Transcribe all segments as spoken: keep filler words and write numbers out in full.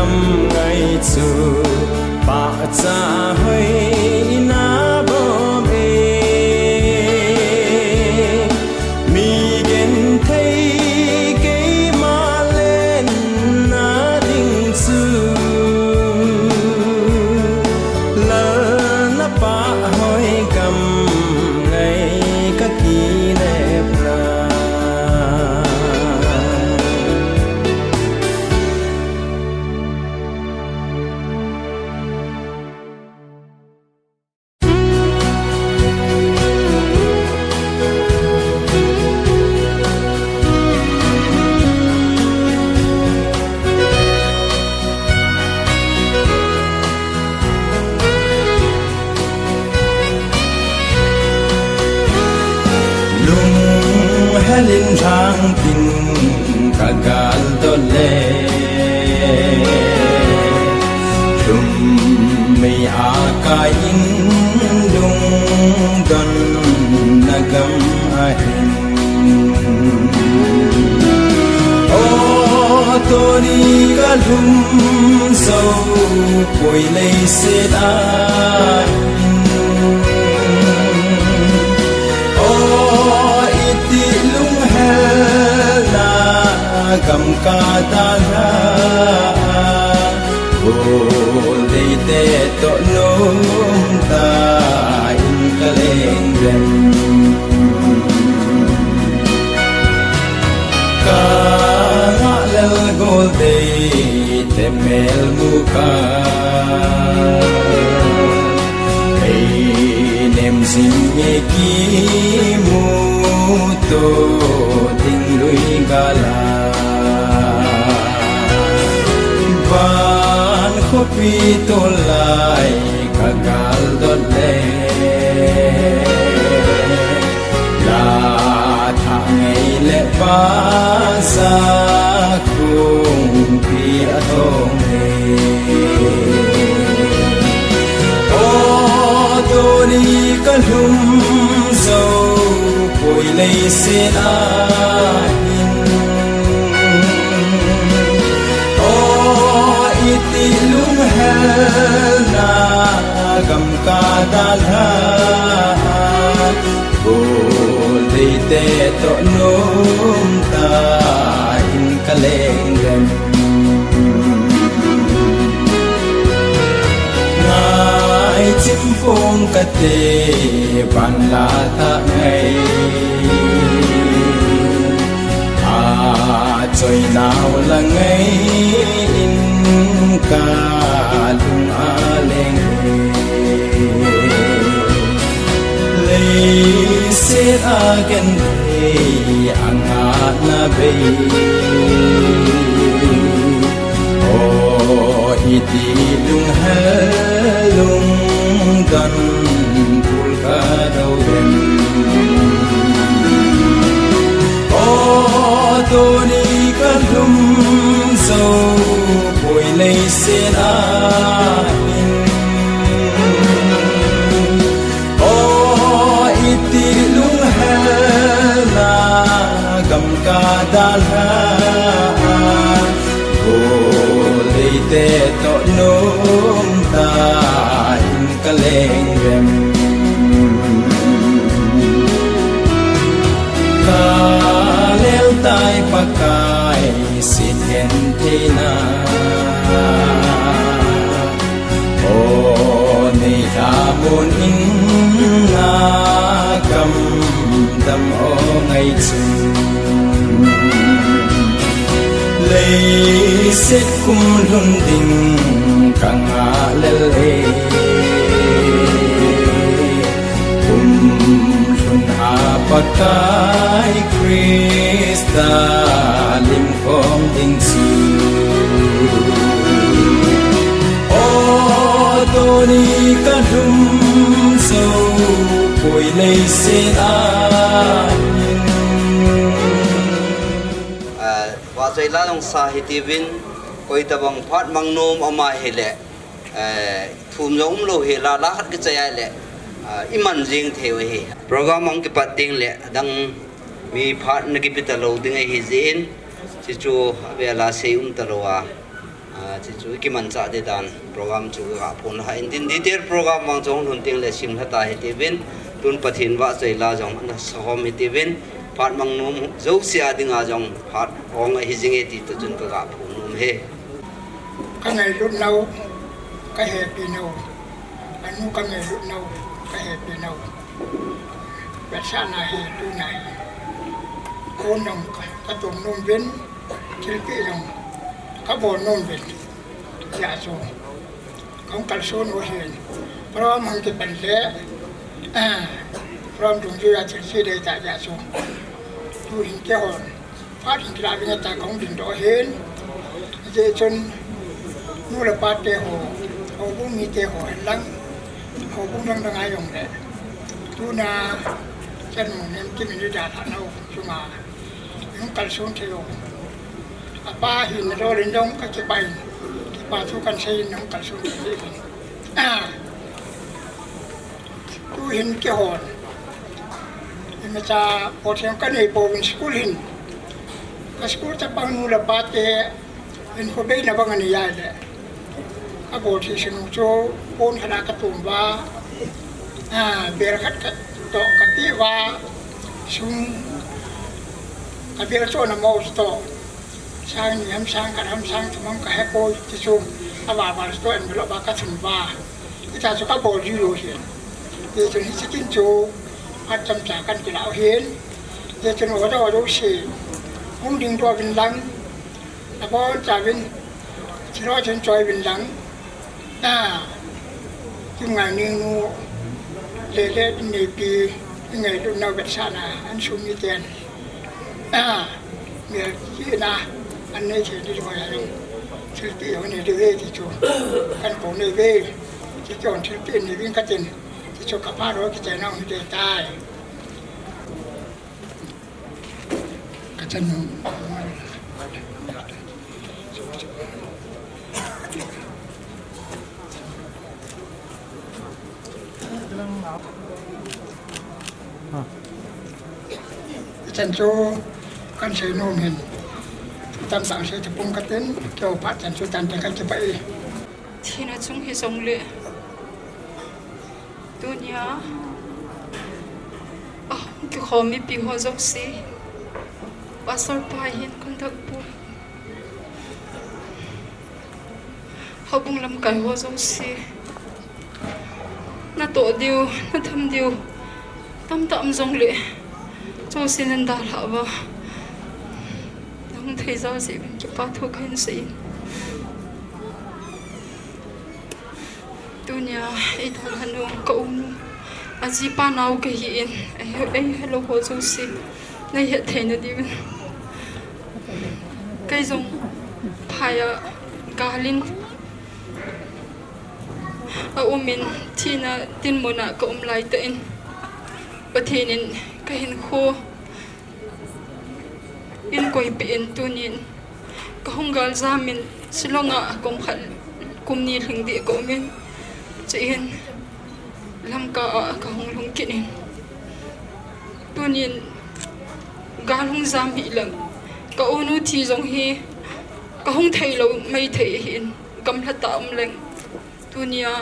Ngai chu pahcha hoi na bom e, mi genthei keima lenna ding chu, Lal na pah hoi gam ngai ka kinep lai. Lunghel in lhang tin ka gal dot le, lhum mei a kai in lungdon na gam ahin. O, tuni ka lhum jou poi leiset a hin. O, iti lunghel na gam ka dalha. Goldeite toh nom tah in ka leng lem. Ka ngah lel Goldeite mel mu ka. Ei nem jing e kimu to ding lui gal a. Van khopi tolai ka gal dot le, la thah ngei le baza kungpi a thong e. O, tuni ka lhum jou poi leiset a hin. O, iti lunghel na gam ka dalha. Goldeite toh nom tah in ka leng lem. Ngai chim phong ka te, van la tah ngai. A choi nau la ngai in ka lung a leng e. Leiset a genthei a ngahna bei. O, iti lunghel lungdon bul ka do em. O, tuni ka lhum jou poi leiset a hin. O, iti lunghel na gam ka dalha. Goldeite toh nom tah in ka leng lem. Ka lel tai Pakai, sithen theina. O, nei lhamon in na kam dam o ngai chun. Leiset kum lhun ding ka ngah lel e. Kum lhun a Pakai Christa lim khom ding chu. O, tuni ka lhum jou poi leiset a hin. Ah, vahchoi la jong sa hitiuvin, koi tabang phat mang nom ama hile, eh, thum jong umlou hi la, la khat kichai a le, ah, i man jing thei u ahi. Program hung kipat ding le, adang mi phat na kipe talou ding ahi jeh in, chuchu avel a sei um talou a, ah, Hichu kimanchah ding dan program chu ka phon ha in tin detail program vang chu hung lhun teng le simlha ta hitiuvin, tun Pathen vahchoi la jong ana sahom hitiuvin, phat mang nom jouse a dinga jong phat hong ahi jinge ti toh chun ka ga phon nom e. Ka ngailut nau, ka hepi nau, anu ka ngailut nau, ka hepi nau. Vetsahna hi tuna hi. Kon jong ka, ka tom nom uvin, thilpeh jong ka bol nom uvin. Hijeh chun, kahung kalson u ahin. Program hung kipan le, ah, program dungjui a thilse dei ta hijeh chun. Tu hin keihon. Phat hin kila vinge ta kahung dingdoh ahin. Hijeh chun nu le pa te ho, houbung mite ho hen lang, houbung dang dang a jong le. Tuna, chan mu nem kimin ida tha nau, chunga. Hung kalson thei u. Apa hin na dol in jong ka kipah in. Kipa thu kan sei in hung kalson thei u. Ah. Tu hin keihon. Imacha, pothiam ka nei pouvin school hin. Ka school chapang nu le pa te, in khobeina bang ani ahile. Ka bol thei sung chu, pon khat a ka tum uva, ah, bel khat ka toh ka pe uva, sum ka bel chu na mo chu toh. Sang ni ham sang khat ham sang thum ham ka he poi ti chu, a va va chu toh envelope a ka thun uva. Hita chu ka bol jiu lou hin. Hichun hiche kin chu, phat chomcha kan kila u hin. Hichun order order se. Hung dingdoh uvin lang. Abonchauvin. Thilha chun choi uvin lang. Na. Kim Ngaineng nu. Le le neipi. Ngailut nau vetsahna. An sum ni ten. Ah, mel kina, an nei thei ding boi a jong. Thilpeh jong nei ding ve ti chu. Kan kou nei ve. Ti chu thilpeh nei ving ka tin. Ti chu ka pa ro kichai nau hi te tai. Ka chan nu. Chan chu kan sei nom hin. Tam tang sei thapung ka tin, keu phat chan chu tante kan kipah e. Thina chung hi jong le. Tunia. Ah, kikhom mipi ho jouse. Pastor pa hin contact pu. Houbung lamkai ho jouse. Natoh diu, nathem diu. Tamtah um jongle. Jouse nan dalhah uva. Nahung thei jeh uvin kipa thu kahin sei in. Tunia, eidalhah nu, ka u nu. Ajipa nao kahi in. Ei, ei, hello ho jouse. Nei hetthei na diuvin. Kei jong phai a gal in a um in thina dinmun a ka um laitah in Pathen in ka hinkho in koipeh in tunin ka hung galjam in Shillong a kum khat kum ni lhing ding ka um in chuin Lamka a ka hung lhung kit in. Tunin gal hung jam hi leng. Ka u nu thi jong hi ka hung thei lou maithei ahin. Gamla tah um leng. Tunia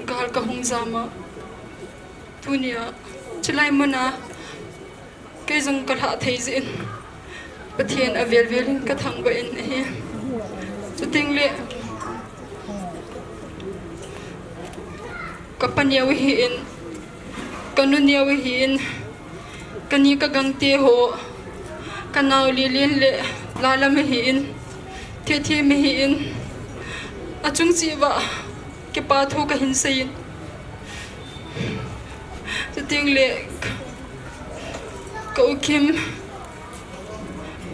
gal ka hung jam a. Tunia chulai mun a Kei jong ka lhah thei jeh in Pathen a vel vel in ka thangvah in ahi. Chuteng le ka pa neo ahi in, ka nu neo ahi in, ka ni ka gang te ho, ka nao Lelen le Lalam ahi in, Thethem ahi in, achung cheh uva kipa thu ka hin sei in. Chuteng le ka u Kim,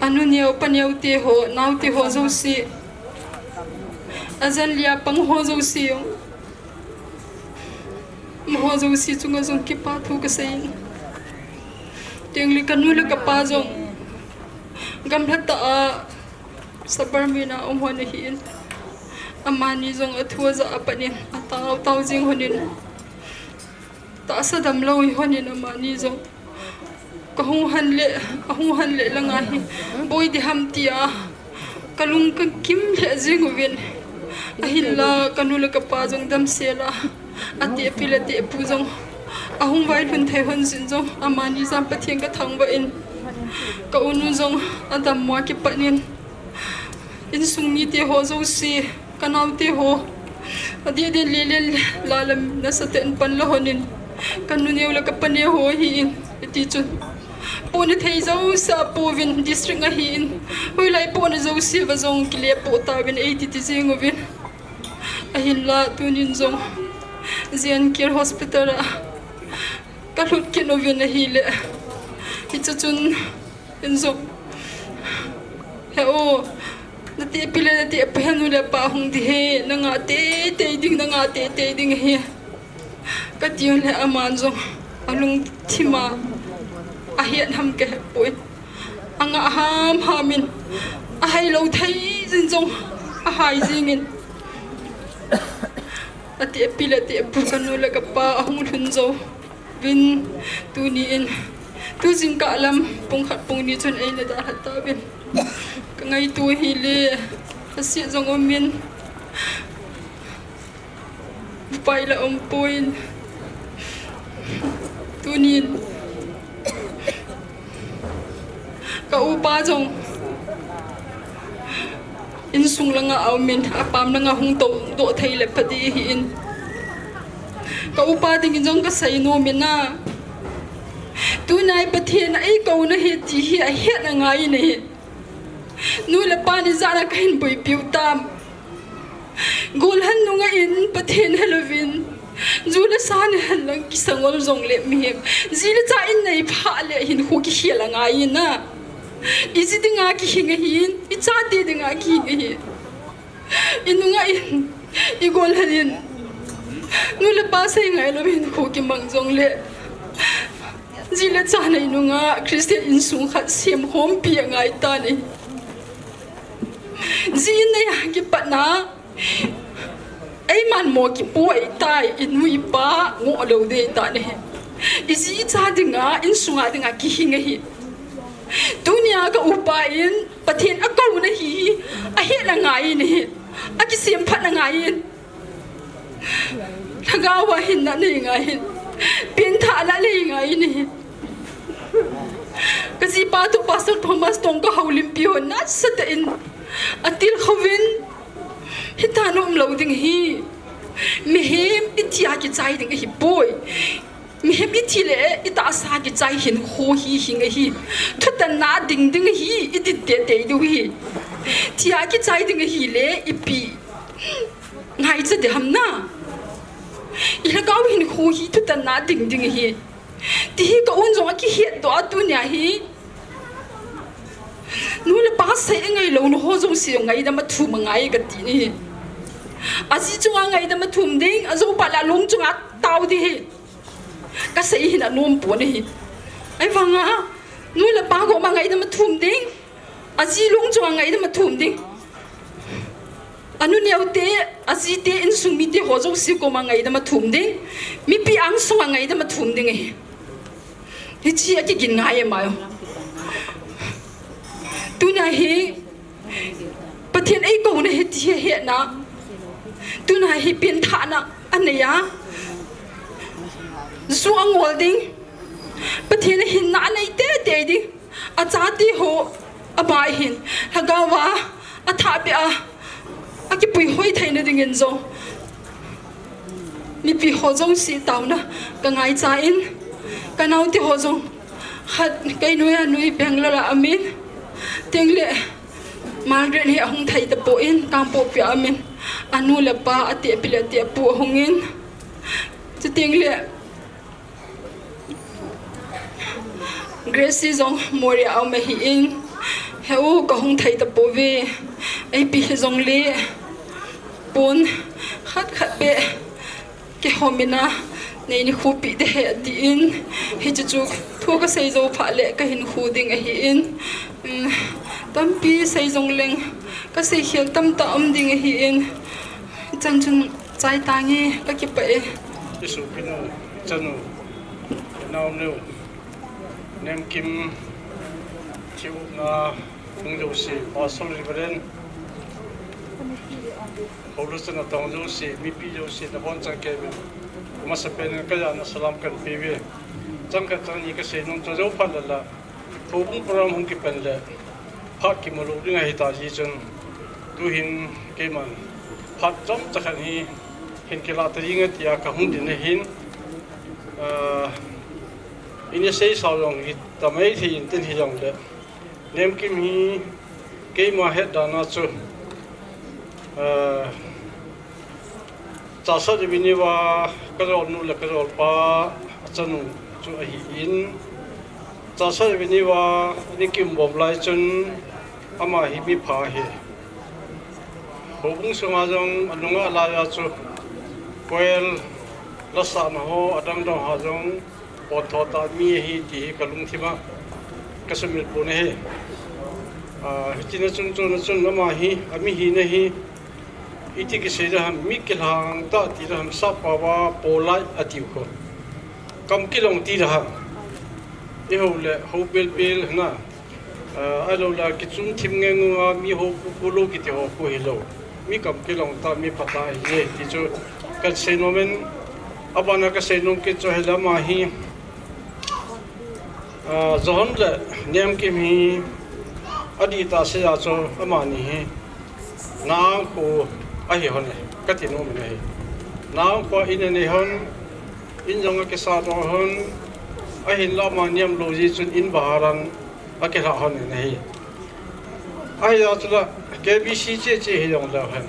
anu neo, pa neo te ho, nao te ho jouse, ajan lia pang ho jouse jong, amaho jouse chunga jong kipa thu ka sei in. Chuteng le ka nu le ka pa jong gamla tah a Sabarmen a um hon ahi in. Amani jong athu aja a pat in, atao tao jing hon in. Tahsa damlou hi hon in amani jong. Kahung han le, ahung han le langa hi boi diham tia kalung kakim lheh jing uvin. Ahinla kanu le kapa jong damsela, atehpi le atehpu jong ahung vailhun thei hon jin jong amani jam Pathen kathangvah in, ka unu jong adammo a kipat in, insung mite ho jouse, kanaote ho, adeh deh lelen lalam nasatah in panla hon in, kanu neo le kapa neo ho ahin, iti chun pohna thei jouse apouvin, district ahin, hoilai pohna jouse va jong kile poh tauvin, eiti ti jing uvin. Ahinla tunin jong J N Care Hospital a kalhut kit uvin ahile, hiche chun in jong, he o, natehpi le natehpu henu le pa hung ding ahi, nangah teitei ding, nangah teitei ding ahi, kati uleh aman jong alungthim a ahet ham kahepoi. Angah hamham in, ahailou thei jin jong ahai jingin, atehpi le atehpu kanu le kapa ahung lhun jouvin, tuni in, tu jingkah lam pung khat pung ni chun eina dalha tauvin. Kangaito hile, aset jong umin, upai la umpon, tunin ka upa jong insung langa aumin, apam langa hung toudoh thei le pha ding ahin, ka upa dingin jong kasei nomin a, tunai Pathen a eikouna ahi ti hi ahetna ngai in ahi. Nu le pa ni jana kahin boipiu tam. Golhang nungah in Pathen helouvin, ju le sa nei henlang kisangol jongle mihem, ji le cha in nei phah le hinkho kikhel angai in a, iji dinga kihing ahin, ichate dinga kihing ahi. Inungah in, igolhang in, nu le pa sei ngailou hinkho kimang jongle, ji le cha nei nunga Christian insung khat semkhompi angai tan ahi. Ji in neia kipatna, eiman mo kipui tai, inu ipa ngoh lou ding tan ahi. Iji icha dinga, insunga dinga kihing ahi. Tunia ka upa in Pathen akouna hi ahetna ngai in ahi, akisemphatna ngai in, lhagao a hinna nei ngai in, pengthahna nei ngai in ahi. Kajipa toh Pastor Thomas toh kahoulimpi hon nasatah in atilkhouvin, hitia umlou ding ahi. Mihem ithia kichai ding ahipoi. Mihem ithi le itahsa kichai hinkho hi hing ahi. Thutanna ding ding ahi, idin teitei diu ahi. Thia kichai ding ahile ipi ngaicha ding ham na. Ilhagao hinkho hi thutanna ding ding ahi, ti hi ka un jong akihetdoh a tunia hi, nu le pa sei angailouna ho jouse ngaidam athum angai kati ahi. Aji chunga ngaidam athum ding, ajopa le alung chunga tao ding ahi. Kasei hina nompon ahi. Ahivanga, nu le pa koma ngaidam athum ding, aji lung chunga ngaidam athum ding, anu neote, ajite, insung mite ho jouse koma ngaidam athum ding, mipi angsunga ngaidam athum ding ahi. Hiche akigin ngai e mai o. Tunia hi Pathen eikouna ahi ti hi ahetna, tunia hi pengthahna anei a, ju angol ding, Pathen a hinna anei teitei ding, achate ho ama hin lhagao a athahbeh a akipui hoi theina dingin jong, mipi ho jouse taona kangaicha in, kanaote ho jong, khat kei noiya nu hi Bangalore a aumin, tengle Margaret hi ahung thei tapon, Kangpokpi a aumin, anu le apa, atehpi le atehpu ahungin, chutengle Gracie jong Moreh a aum ahin, he u kahung thei tapouve, ipi hijongle pon khat khat beh kihoumin a nei nikhupi ding ahi atin, hiche chu thu kasei jou phat le kahin khu ding ahin, tampi sei jongleng kasei khel tamtah um ding ahin, chan chun chai tange, kakipah e. Isopinu, chanu, naonu. Nemkim thilna hung jouse, Pastor Reverend, houlutna tong jouse, mipi jouse, nabonchauvin, amasapen in kajana salam kahin peuve. Chang khat chang ni kasei nom chu jou phat le la, houbung program hung kipan le, phat kimu lou ding ahi ta jeh chun, tuhin keiman phat chomcha khat hi hin kilah ta ding ahi tia kahung din ahin, ah, in seisau jong hita maithei intin hijongle, Nemkim hi keima hetdan a chu, ah, Chahsat Avenue a kajolnu le kajolpa achanu chu ahin, Chahsat Avenue a ini kium bom lai chun ama hi mipha ahi. Houbung sunga jong anunga laiya chu choir lasahna ho adangdang ho jong potdoh tah mi ahi ti hi kalungthim a kasumil pon ahi. Ah, hichea chun chun chun ama hi, ami hina hi, iti kisei ding ham, mi kilhang tah ti ding ham, sappao a polite atiu kho. Kam kilong ti ding ham. Ihou le hou pelpel na. Ah, ahilou le kichun thim ngenga mi hou pu pu lou kiti ho khu hilou. Mi kam kilong tah, mi phatah ahi ti chu kasei nom in, abana kasei nom kit chu ahile ama hi, ah, John le Nemkim hi adihtah seija chu amani hi na-ang khu ahi hon e, kati nom in ahi. Na-ang khu a in anei hon, in jong akisahdoh hon, ahinla ama niam lou jeh chun in bhara in akilhah hon in ahi. Ahia chu la K B C cheche hijongleu hen,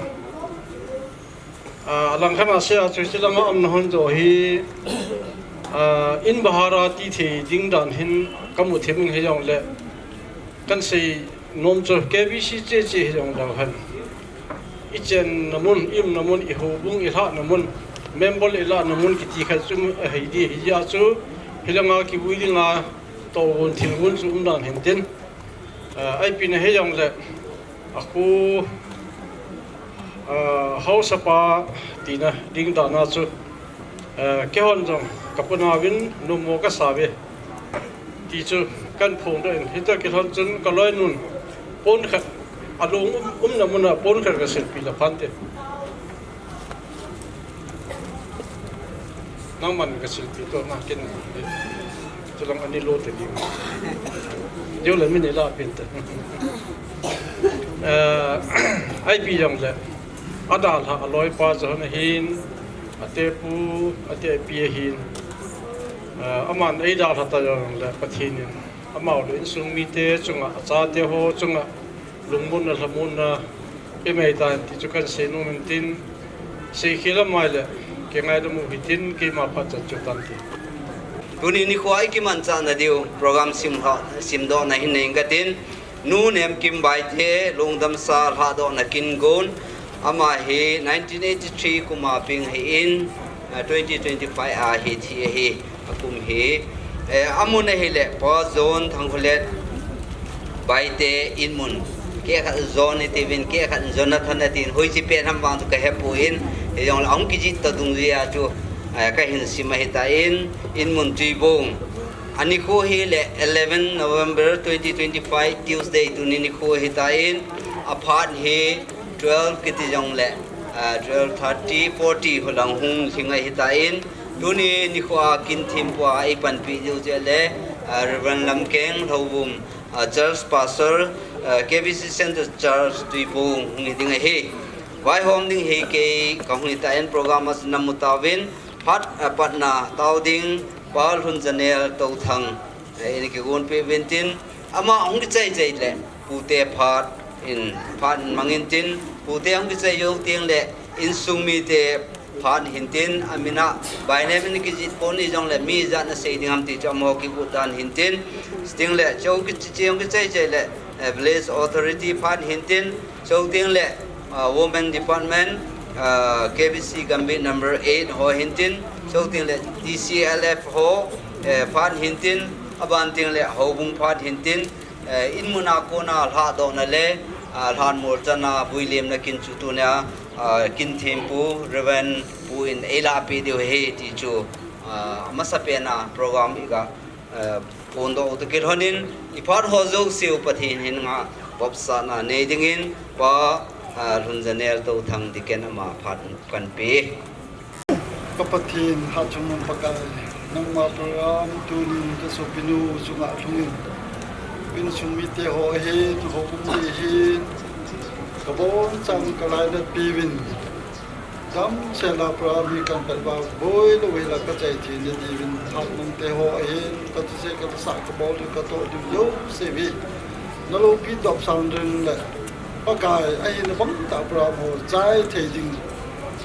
ah, alangkhat a seija chu hiche langa umna hon joh hi, ah, in bhara tithei ding dan hin kamu thim in hijongle, kahin sei nom chu K B C cheche hijongleu hen, ichenna mun, iumna mun, ihoubung, ilhahna mun, member ilahna mun kiti khat chu ahi ding ahi jeh a chu, hilanga kivui dinga tohgon thilgon chu umdan hintin, ah, ipi na hijongle, akhu, ah, haosapa tina ding dan a chu, ah, keihon jong kaponauvin nommo kasauve ti chu kahin phongdoh in, hitia kilhon chun kaloinun pon khat, alung um, umna muna pon khat kasilpi lha phante. Nangman kasilpi to na ken. Chulang ani lo te ding. Jou le min ila pin te. Eh, ipi jongle, adalha aloipa John ahin, atepu, atepi ahin, eh, aman eidalha ta jongle Pathen in amau le insung mite chunga, achate ho chunga lungmonna, lhamonna eimai tan ti chu kahin sei nom intin, seikhel amai le kingaidam u hitin, keima phatchan chu tante. Tuni nikho a ikimanchahna diu program simdohna hin nei inge katin, Nu Nemkim Baite lungdamsa lhahdohna kin gon, ama hi nineteen eighty-three kum a peng ahin, ah, twenty twenty-five a hi thi ahi, akum hi. Eh, amun ahile Pa John Thangkholet Baite inmun. Kehkhat John itiuvin, kehkhat Jonathan atin, hoiche pen ham vang chu kahepoi, hijongle ahung kijih toh dungjui a chu, eh, kahin sim ahitan, inmun Tuibong. Anikho hile eleven November twenty twenty-five, Tuesday, tuni nikho ahitan, aphat hi twelve kiti jongle, ah, twelve thirty, forty ho lang hung lhing ahitan, tuni nikho a kin thempu a eipanpi diu chu ahile, ah, Reverend Lamkeng Lhouvum, ah, Church Pastor, ah, K B C Centre Church Tuibong hung hi ding ahi. Vaihom ding hi kei kahung hitan, program a chu namu tauvin, phat, ah, patna tao ding, Pa Lhunjanel Touthang, eh, in kigonpeh uvin tin, ama hung kichai chai le, pute phat in, phat in mang intin, pute hung kichai jou teng le, insung mite phat hintin, amin a by name in kijih pon hijongle, mi ijat nasei ding ham ti chu amaho kigot dan hintin, chuting le, chu hung kichai, chu hung kichai chai le, eh, village authority phat hintin, chuteng le, ah, Women Department, ah, K B C Gambih number eight ho hintin, chuteng le T C L F ho, eh, phat hintin, aban teng le houbung phat hintin, eh, inmun a kona lhahdohna le, ah, lhanmol chana vuilemna kin chu tunia, ah, kin thempu Reverend pu in eilahpeh diu ahi ti chu, ah, amasapen a program iga Phondoh u toh kilhonin, iphat ho jouse u Pathen henga vopsahna nei dingin, Pa, ah, Lhunjanel Touthang Deacon ama phat kan pe. Ka Pathen, Hatchungnung Pakai, nangma program tunin ka sopinu chunga lhungin, insung mite ho ahin, houbung mi ahin, ka bonchauva ka lainat peuvin, damsela program hi kan pet uva, boilou hela ka chai theina diuvin, hatmang te ho ahin, ka thusei ka thusah ka bol diu ka toh diu jouse hi na loupi dopsang ding le, Pakai, ahina bangtah program ho chai thei ding,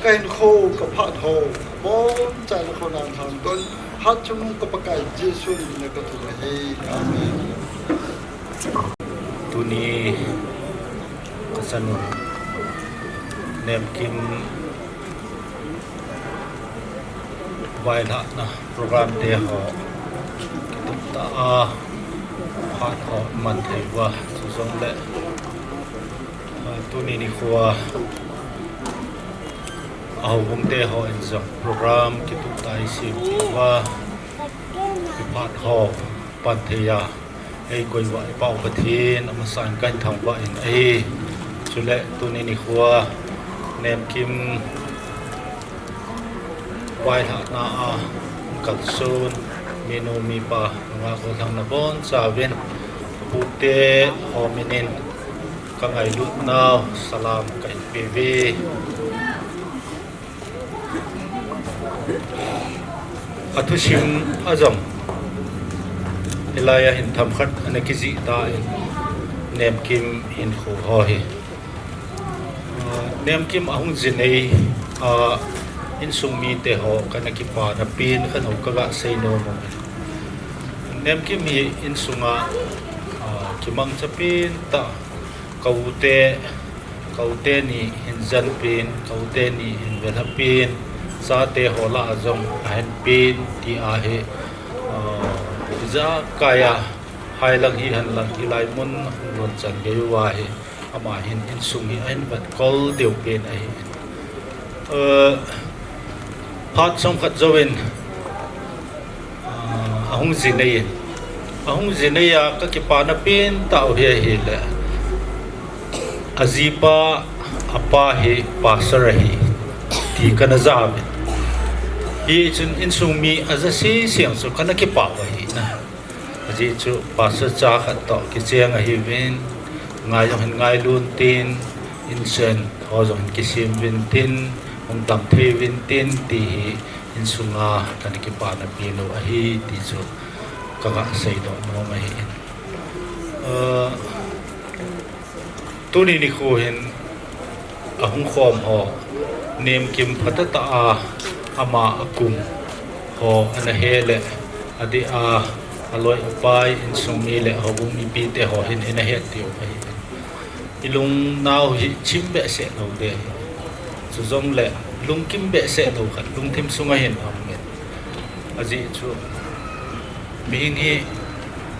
ka hinkho ka phat ho, bonchaina khonung lhangdoh in, Hatchungnung ka Pakai Jesu mina ka thum ahi. Amen. Tuni ka chanu Nemkim vailhahna program te ho kitup tah a phat ho man thei uva, chujongle, ah, tuni nikho a houbung te hon jong program kitup tah a eisem uva, iphat ho pan thei a eikoi uva i Pa u Pathen amasan kahin thangvah in ahi. Chule tuni nikho a Nemkim vailhahna a kalson minu mipa nungah gollhang nabonchauvin, pute ho minin ka ngailut nau salam kahin peuve. A thusim a jong hilai a hin themkhat ana kijih tan, Nemkim hinkho ho hi, ah, Nemkim ahung jinei a insung mite ho kana kipana pen khat ho kaga seinom uve. Nemkim hi insunga, ah, kimangcha pen tah, ka u te, ka u teni hin jen pen, ka u teni hin velha pen, chate ho lah a jong ahin pen ti ahi, ah, ijakai a, hailang hihen lang hilai mun hung lhun chan gei uva hi, ama hin insung hi ahin vetkol deu pen ahi. Eh, phat chomkhat jouvin, ah, ahung jinei in, ahung jinei a ka kipana pen tah u hi ahile, ajipa, apa hi pastor ahi ti kana ja uvin. Hichun insung mi aja seseng chu kana kipah u ahi na. Ajeh chu pastor cha khat toh kicheng ahiuvin, ngai jong hin ngailu untin, inchen ho jong hin kisem uvin tin, hung dam thei uvin tin, ti hi insunga kana kipana pen u ahi ti chu kaga seidoh nom ahi. Ah, tuni nikho hin ahung khom ho, Nemkim phatah tah a ama akum ho ana he le, adeh a, aloi apai, insung mi le houbung mipite ho hin ina het diu ahi. Ilungnau hi chim behseh lou ding ahi. Chujongle lungkim behseh lou khat lungthim sunga hin aum in. Ajeh chu mihing hi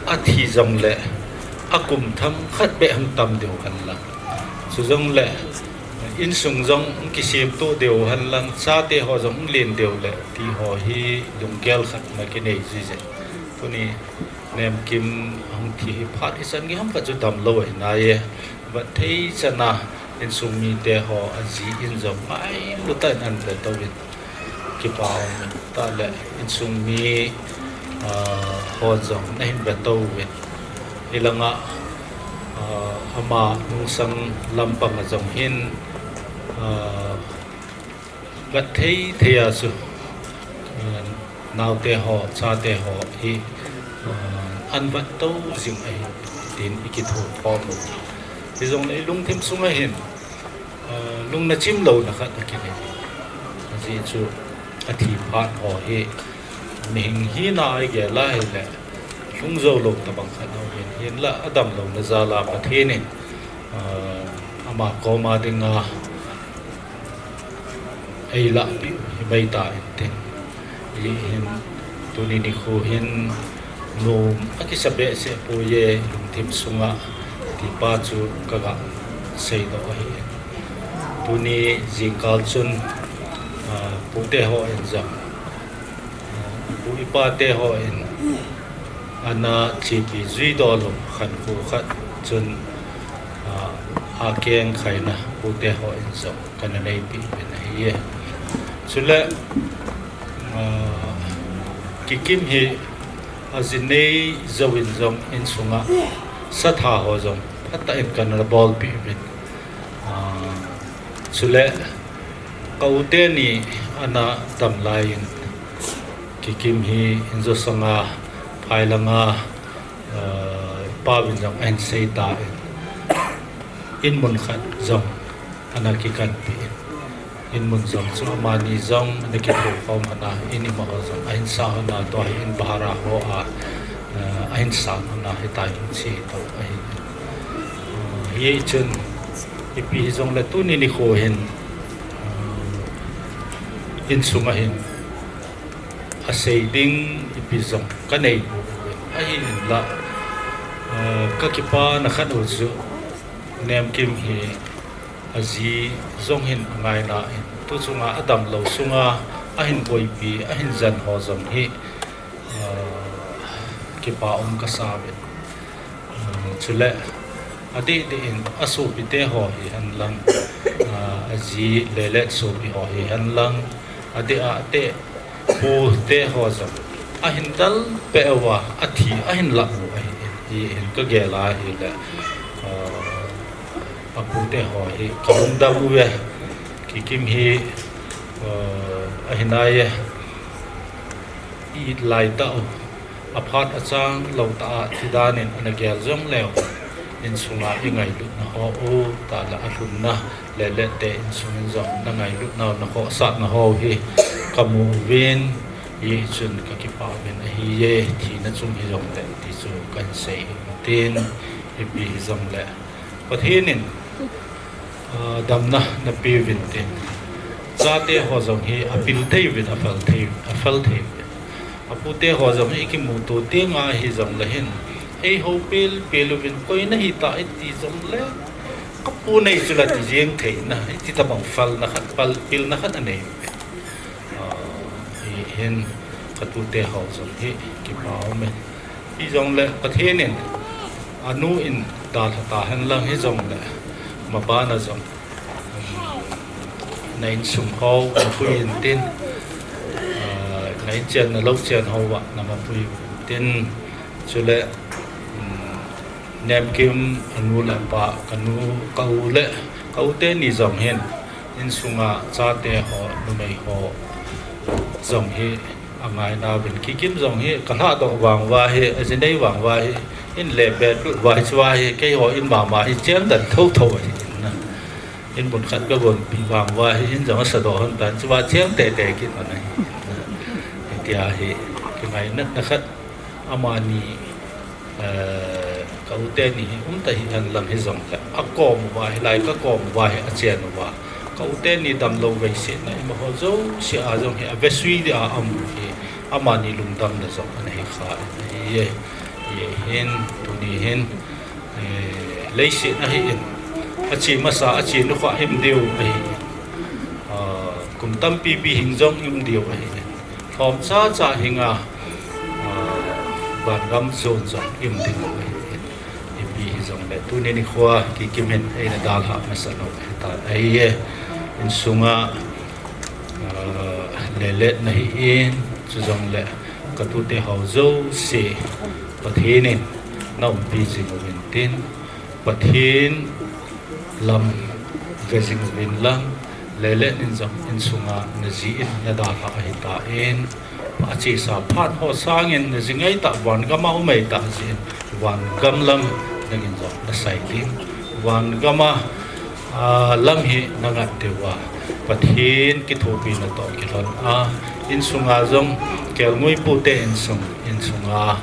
athi jongle akum themkhat beh hung tam diu henlang, chujongle insung jong hung kisemtoh diu henlang, chate ho jong hung len diu le ti ho hi lunggel khat ana kinei jije. Tuni Nemkim ahung thi hi phat ichan gei ham khat chu damlou ahi nai e. Vet thei chana insung mite ho aji in jong ngailu tah in ana vetou vin, kipa um tah le insung mi, ah, hon jong nahin vetou vin, hilanga, ah, ama nungsang lampang a jong hin, ah, vet thei thei a chu, ah, naote ho, chate ho hi, ah, ana vetou jing ahi tin ikitho khom u. Hijongle ilungthim sunga hin, ah, lungna chimlouna khat akinei. Ajeh chu athi phat ho hi mihing hina a igel a hile lhung jou lou tobang khat aum in, hinla adamlouna jal a Pathen in, ah, ama koma dinga eilahpeh u himai ta intin. Hihin tuni nikho hin nom akisa behseh poi e lungthim sunga, ti pa chu kaga seidoh ahi. Tuni jingkal chun, ah, pute hon jong, ah, pu ipate hon Ana chepi jui doh lou khankho khat chun, ah, akeng khaina pute ho in jong kana neipi uvin ahi e. Chule, ah, Kikim hi aji nei jouvin jong insunga satha ho jong phatah in kana bolpi uvin. Ah, chule ka u teni ana dam laiyin, Kikim hi injo sanga, phai langa, ah, pa uvin jong ahin sei tan, in mun khat jong ana kikanpi in. In mun jong chu amani jong ana kithokhom hon a, in imaho jong ahin sa hon a, tua hi in bahara ho a, ah, ahin sa hon a, hitia hin che to ahi. Ah, hichun ipi hijongle tuni nikho hin, ah, insunga hin asei ding ipi jong kanei pouve. Ahinla, ah, kakipana khat u chu Nemkim hi aji jong hin angaina in, tu chunga adam lou sunga ahin boipi, ahin jen ho jong hi, ah, kipa um kasa uve. Ah, chule, adeh deh in asopite ho hihen lang, ah, aji Lelet sopi ho hihen lang, adeh a ateh pute ho jong ahin del peh uva, athi ahin lah u ahi, hihin kagel a ahile, ah, apute ho hi kalungdam uve. Kikim hi, ah, ahi nai e. I it lai tah u, aphat achang lou tah a thi dan in ana gel jong leu, insunga ingailutna ho u, tah le alhunna, Lelet te insung in jong na ngailutna u, na khohsahna ho u hi kamu uvin, hichun kakipa uvin ahi e, thina chung hijongle ti chu kahin sei u tin, ipi hijongle Pathen in, ah, damna napeh uvin tin. Chate ho jong hi apil thei uvin, afel thei, afel thei uvin. Apute ho jong hi ikimuto tenga hijongle hin, eihou pel pel uvin, koi nahi ta iti jongle, kapu nei chu la ti jeng thei na, iti tabang felna khat, pel, pilna khat anei uve. Ah, hihin katute ho jong hi kipa ume. Hijongle Pathen in anu in dalha tahen lang hijongle, mabana jong, um, na insung ho napui intin, ah, na inchen na louchen ho uva namapui intin, chule, um, Nemkim anu le apa, kanu, ka u le, ka u teni jong hin, insunga chate ho, numei ho jong hi angaina uvin, Kikim jong hi kalhadoh vang uva hi, aji nei vang uva hi, in le bet lut uva hi, chua hi keiho in mama hi chengden thotho ahi in na. In mun khat kagonpi vang uva hi, in jong asadoh hon tan, chua cheng teitei kit hon ahi in na. Hitia hi kingainatna khat, amani, eh, ka u teni hi umta hihen lang hijongle, akom uva, hilai kakom uva hi achen uva, ka u teni damlou veisetna imaho jouse a jong hi avesui dia amu hi, amani lungdamna jong ana hikha in ahi e. Hihin, tuni hin, eh, leiset ahin, ache masa, ache nikho him diu ahi. Ah, kum tampi pi hing jong him diu ahi. Lhomcha cha hinga, ah, vangam jon jong him diu ahi. Ipi hijongle tuni nikho Kikim in eina dalhah masa nau ahitan ahi e. Insunga, ah, Lelet nahin, chujongle katute ho jouse Pathen in naumpi jing uvin tin, Pathen lam ve jing uvin lang, Lelet in jong insunga naji in nadalhah ahitan, achesa phat ho sangin naji ngaitah vangam a um ahitah jeh in, vangam lam nangin jong nasai ding, vangam a, ah, lam hi nangat diuva, Pathen kithopina toh kilhon a, insunga jong kelngoi pute insung, insunga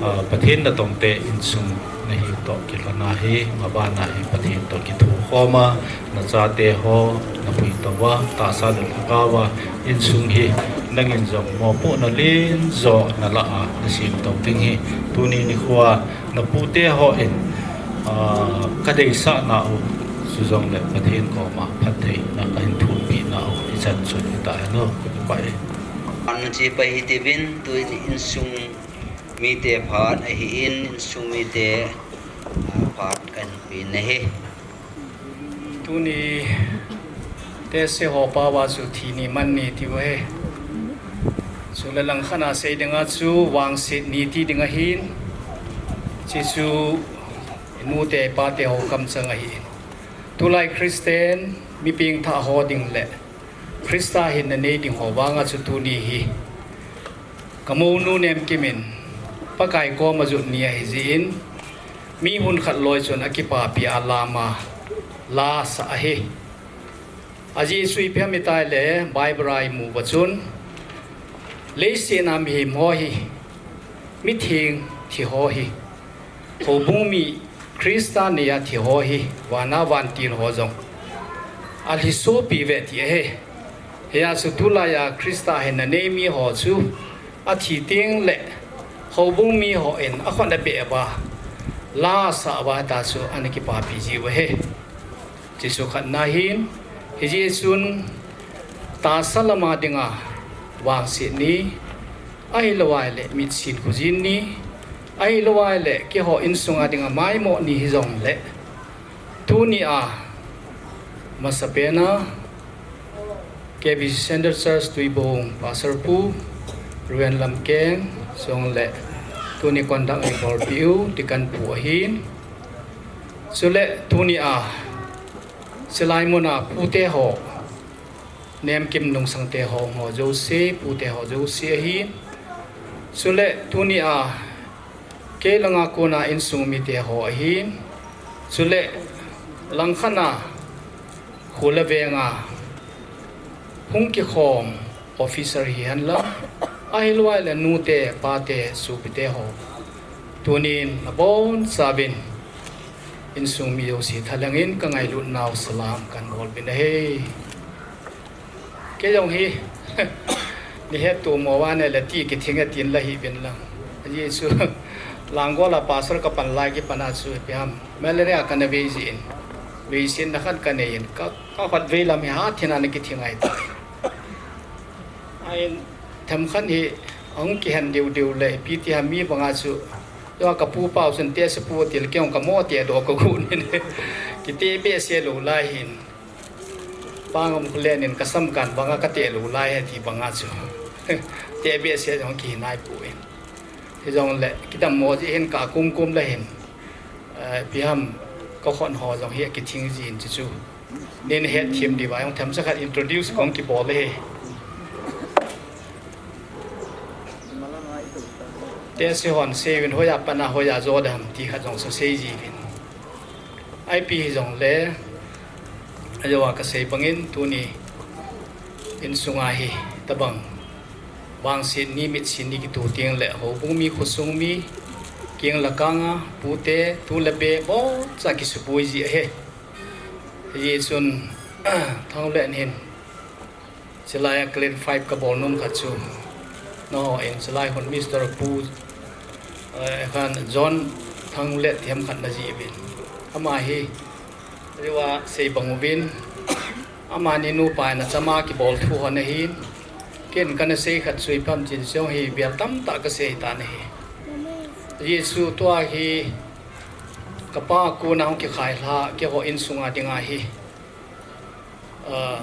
Ah, Pathen natongte insung nahiu toh kilhon ahi, mabana hi Pathen toh kithokhom a, nachate ho napui touva, tahsa le lhagao a, insung hi nangin jong mopohna lenjo nalah a, nasemtou ding hi, tuni nikho a napute hon, ah, kadeisah nau, chujongle Pathen koma phattheina kahin thumpi nau, hichan chun hita hen o, kakipah e. An nache pai hitiuvin, tuin insung Mite phat ahin, insung mite, ah, phat kahin pe nahi. Tuni tese ho pao a chu thi ni man ni tiu ahi. Chule langkhat a sei dinga chu vangset ni ti ding ahin. Chuchu inute ipate ho kamchang ahin. Tulai Christian mi pengthah ho ding le Christa hinna nei ding ho vanga chu tuni hi ka mounu Nemkim in Pakai koma jot ni ahi jeh in, mi hun khat loi chun akipapi a lam a la asah ahi. Ajeh chu ipi ham itileh Bible a imu uva chun, leiset a mihem ho hi, mitheng thi ho hi, houbung mi Christa nei a thi ho hi, van a vantil ho jong alhi sopi uve ti ahi. Hijeh chun tulai a Christa hinna nei mi ho chu athi teng le houbung mi hon akhut abeh uva, la asah uva, hita chu ana kipapi jiu ahi. Chuchu khatna ahin, hijeh chun tahsa lama dinga vangset ni, ahilou leh mitsin khojin ni, ahilou leh keiho insunga dinga maimo ni hijongle, tuni a masapen a K B C Centre Church Tuibong Pastor Pu Ruenlam Keng chule tuni conduct eibolpiu Deacon Pu ahin, chule tuni a chilai muna pute ho, Nemkim nungsangte ho, ho jouse, pute ho jouse ahin, chule tuni a kei langa kona insung mite ho ahin, chule langkhat a khul le venga hung kikhom officer hihen lang, ahilou leh nute, pate, sopite ho, tunin abonchauvin insung mi jouse thalheng in kangailutnau salam kahin bol uvin ahi. Kei jong hi, nahet tomo uva nale ti kithing e tin la hih uvin lang. Ajeh chu, Langol a pastor kapan lai kipan a chu ipi ham, malaria kana vei jeh in, veisetna khat kanei in, ka, ka khatvei lam hi hatah in ana kithing ahitai. Ahin, themkhat hi ahung kihen diu diu le, ipi ti ham mi banga chu, jong kapu pau chun tehse pu atil, kei jong kamo tehdoh kagon in, kiteh behseh lou lai hin. Pangam khulen in kasam kan banga kateh lou lai e ti banga chu, teh behseh jong kihi naipoi. Hijongle kidammo jeh hin ka kumkum le hin, eh, ipi ham, kakhut ho jong hi akithing jin chuchu. Nin hetthem diuva jong themcha khat introduce kahung kibol ahi. Tehse hon sei uvin hoiya pat a hoiya jo dem ti khat jong chu sei jiuvin. Ipi hijongle, ajouva kasei bangin tuni insunga hitobang vangset ni mitsin ni kito tengle houbung mi, khosung mi, keng le kang a pute, tu le pi, boncha kisuboi ji ahi. Hijeh chun, Thanglen hin, chulai a clarify kabol nom khat chu, nangho in chulai hun Mister Pu, eh, khan John Thanglen ti ham khat najih uvin. Ama hi, ajouva sei bang uvin, amani nupa in achama kibol thu hon ahin, ken kana sei khat chu ipi ham tin, jong hi bel tamtah kasei tan ahi. Jesu tua hi, kapa kona hung kikhai lha, keiho insunga dinga hi, ah,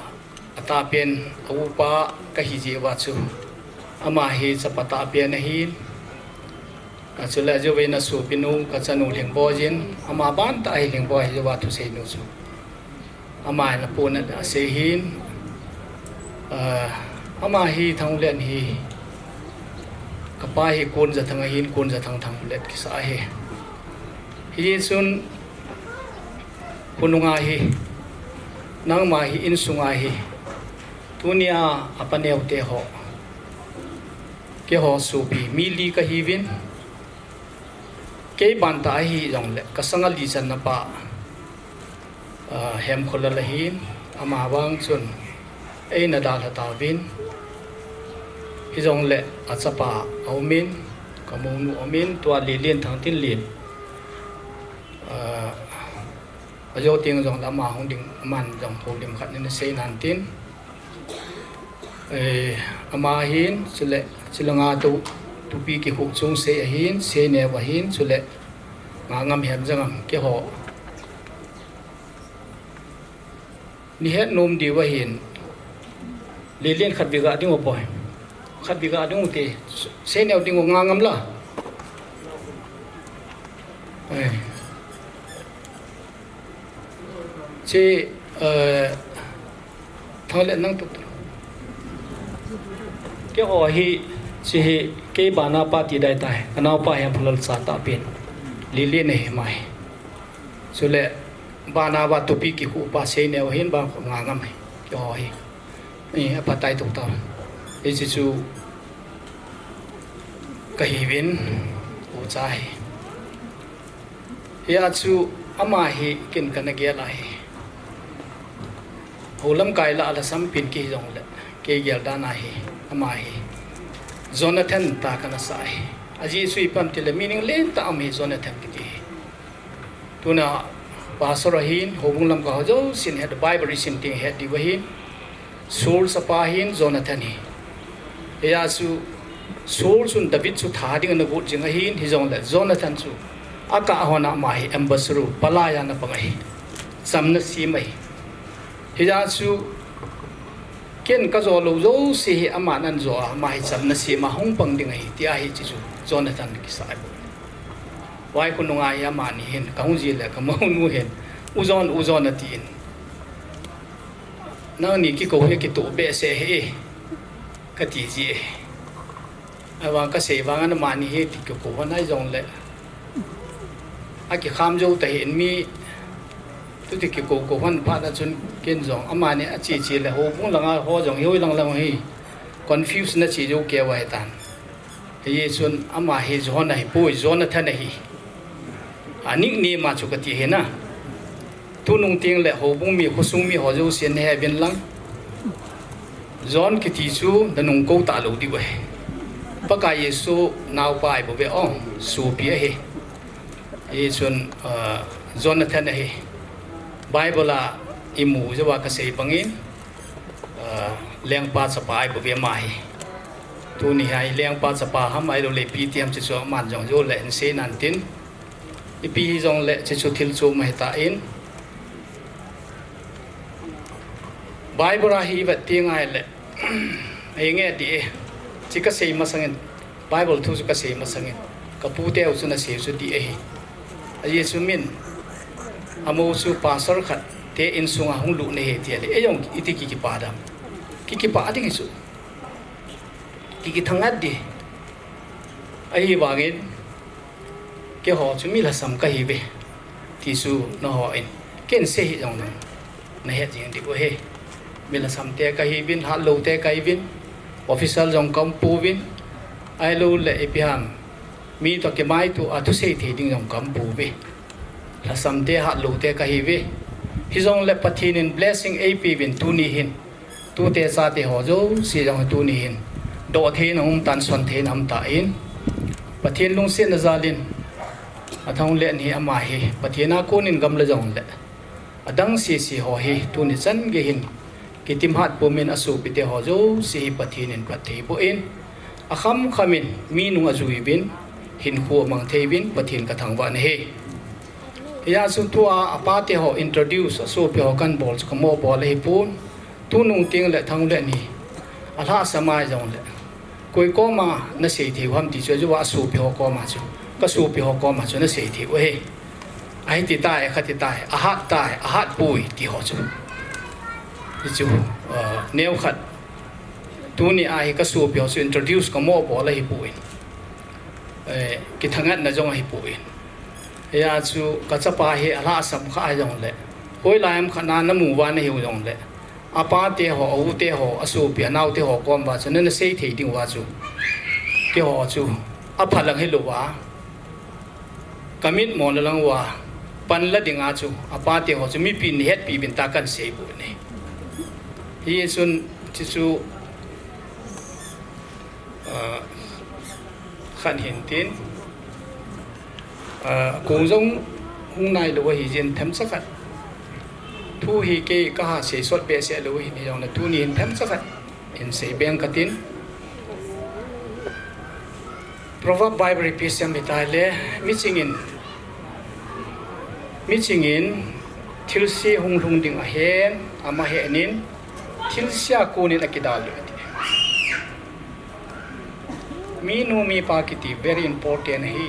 atahpen, a upa kahi jeh uva chu, ama hi chapa tahpen ahin, achule ajouvin asopinu, kachanu Lhingboi jin, ama bantah ahi Lhingboi hi jouva thuseinu chu. Aman apohnat asei hin, ah, ama hi Thanglen hi, kapa hi Konjathang ahin, Konjathang Thanglet kisah ahi. Hijeh chun, khonunga hi, nangma hi insunga hi, tunia apa neote ho, keiho sopi mi li kahiuvin, kei bantah ahi jongle, kasanga li channa pa, ah, Hemkholal ahin, ama vang chun, eina dalha tauvin, hijongle achapa aumin, kamounu aumin, tua Lelen Thangtinlen, ah, ajou teng jongle ama hung ding, aman jong houlim khat nin asei nan tin. Eh, ama hin, chule, chulanga tou, Tupi kikhuh chung sei ahin, sei neo ahin, chule nga ngam hem jang am, keiho. Ni het nom diu ahin. Lilin khat bik a ding u poi. Khat bik a ding u te. Sei neo ding u nga ngam la. Eh. Chi, eh, Thang le nang tuk. Keiho hi, chi hi, kei bana pa ti dai tai. Ka naopa hi am phalal sa ta pen. Lilin ahi mai. Chule, bana ba tupi kikhuh pa sei neo hin ba nga ngam hi. Keiho hi. Ni, apha tai tuk ta. Hiche chu ka hiuvin, u cha hi. Hia chu ama hi ken kana gel ahi. Houlam kai la a lhasam pen kihi jongle, kei gel dan ahi, ama hi. Jonathan tia kana sa ahi. Ajeh chu ipi ham tile meaning lentah um hi Jonathan kiti hi. Tuna pastor ahin, houbung lamkai ho jousen het, Bible isim teng het diu ahin. Saul chapa hin Jonathan hi. Hia chu Saul chun David chu tha ding ana got jing ahin, hijongle Jonathan chu akah hon ama hi ambassador, palai a ana pang ahi. Chamna sem ahi. Hia chu ken ka jo lou jouse hi aman ana jo a, ama hi chamna sem a hung pang ding ahi, tia hiche chu Jonathan kisa ahi. Vaikho nunga hi amani hin, ka hung ji le ka mounu hin, U Jon, U Jon atin. Nangni kikou hi kitoh behseh hih e, kati ji e. Ahivang kasei vang a amani hi ti kikou hon ahi jongle, akikham jou tahih in mi, tuti kikou kou hon phat a chun ken jong amani ache che le houbung langa ho jong hi hoi lang lang hi confuse na che jou keu ahitan. Hichun ama hi John ahipoi, Jonathan ahi. A nickname a chu kati ahi na. Tunung teng le houbung mi, khosung mi ho jousen nahe uvin lang. John kiti chu nanung kou talou diu ahi. Pakai Jesu naopa ahibouve, o, sopi ahi. Hichun, ah, Jonathan ahi. Bible a imu jouva kasei bangin, ah, lengpa chapa ahibouve ama hi. Tuni hi lengpa chapa ham ahiloule ipi ti ham hiche chu aman jong jou le hin sei nan tin. Ipi hijongle hiche chu thil chom ahitan. Bible a hi ivet teng ahile, henge ti e. Hiche kasei masangin, Bible thu chu kasei masangin, kaputeu chun asei chu ti ahi. Ajeh chu min, amou chu pastor khat te insunga hung lut na ahi ti ahile, eijong iti kikipah dam. Kikipah ding hi chu. Ki, kithangat ding. Ahivangin, keiho chu mi lhasam kahiuve, ti chu nangho in ken sei hih jongleng, nahet jing diu ahi. Mi lhasam te kahiuvin, hatlou te kahiuvin, official jong kaum pouvin, ahiloule ipi ham, mi toh kimaito a thusei thei ding jong kaum pouve. Lhasam te, hatlou te kahiuve. Hijongle Pathen in blessing eipeuvin tuni hin, tute chate ho jouse jong tuni hin, doh theina um tan, son theina um tan, Pathen lungsetna jal in, Athanglen hi ama hi Pathen a konin gamla jongle, adang sese ho hi tuni chan gei hin kitimhat pumin asopite ho jouse hi Pathen in phatthei boh in, akham khamin mi nung ajui uvin, hinkho amang thei uvin Pathen kathangvah in ahi. Hijeh chun tua apate ho introduce, asopi ho kahin bol chu kamoh bol ahipon. Tunung teng le Thanglen hi alhahsam ahi jongle, koi koma nasei thei u ham ti chu ajouva asopi ho koma chu, kasopi ho koma chu nasei thei u ahi. Ahi ti tai, akha ti tai, ahat tai, ahat poi ti ho chu. Hichu, ah, neokhat. Tuni a hi kasopi ho chu introduce kamoh bol ahipon, eh, kithangatna jong ahipon. Hijeh chu kachapa hi alhahsam kha ahi jongle, hoilai ham khat na namu uva nahiu jongle, apate ho, aute ho, asopi, anaote ho kom uva chu nana sei thei diu va chu, keiho chu aphalang hilouva, kamitmo na lang uva panla dinga chu apate ho chu mipin hetpi uvin tia kahin sei bou ahi. Hichun hichu, ah, khat hin tin, ah, kong jong hung nailou ahijeh in themcha khat, thu hi kei kaha sei sot behseh lou ahin, hijongle tuni hin themcha khat hin sei beng katin. Proverb Bible ipi asei em itile, miching in, miching in thilse hung lhung ding ahen, ama hen in thilse a kon in akidal diu ati. Minu mipa kiti very important ahi.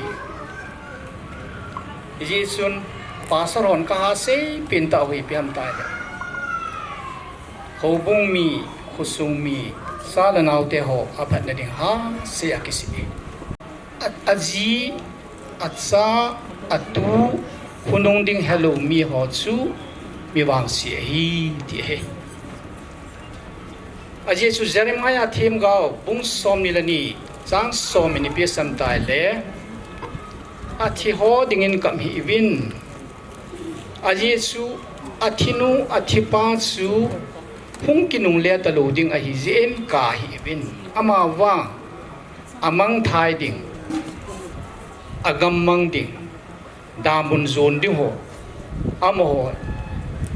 Hijeh chun pastor hon kaha seipeh tauve, ipi ham itile, houbung mi, khosung mi, cha le naote ho aphatna ding ha sei a kisei. A, aji, acha, atu, khonung ding helou mi ho chu mi vangse ahi, ti ahi. Ajeh chu Jeremiah themgao bung somni le ni, chang som in ipi asei em itile, athi ho dingin kam hih uvin. Ajeh chu athinu, athipa chu hung kinungle talou ding ahi jeh in kap hih uvin. Amavang amangthai ding, agammang ding, damun jon ding ho, amaho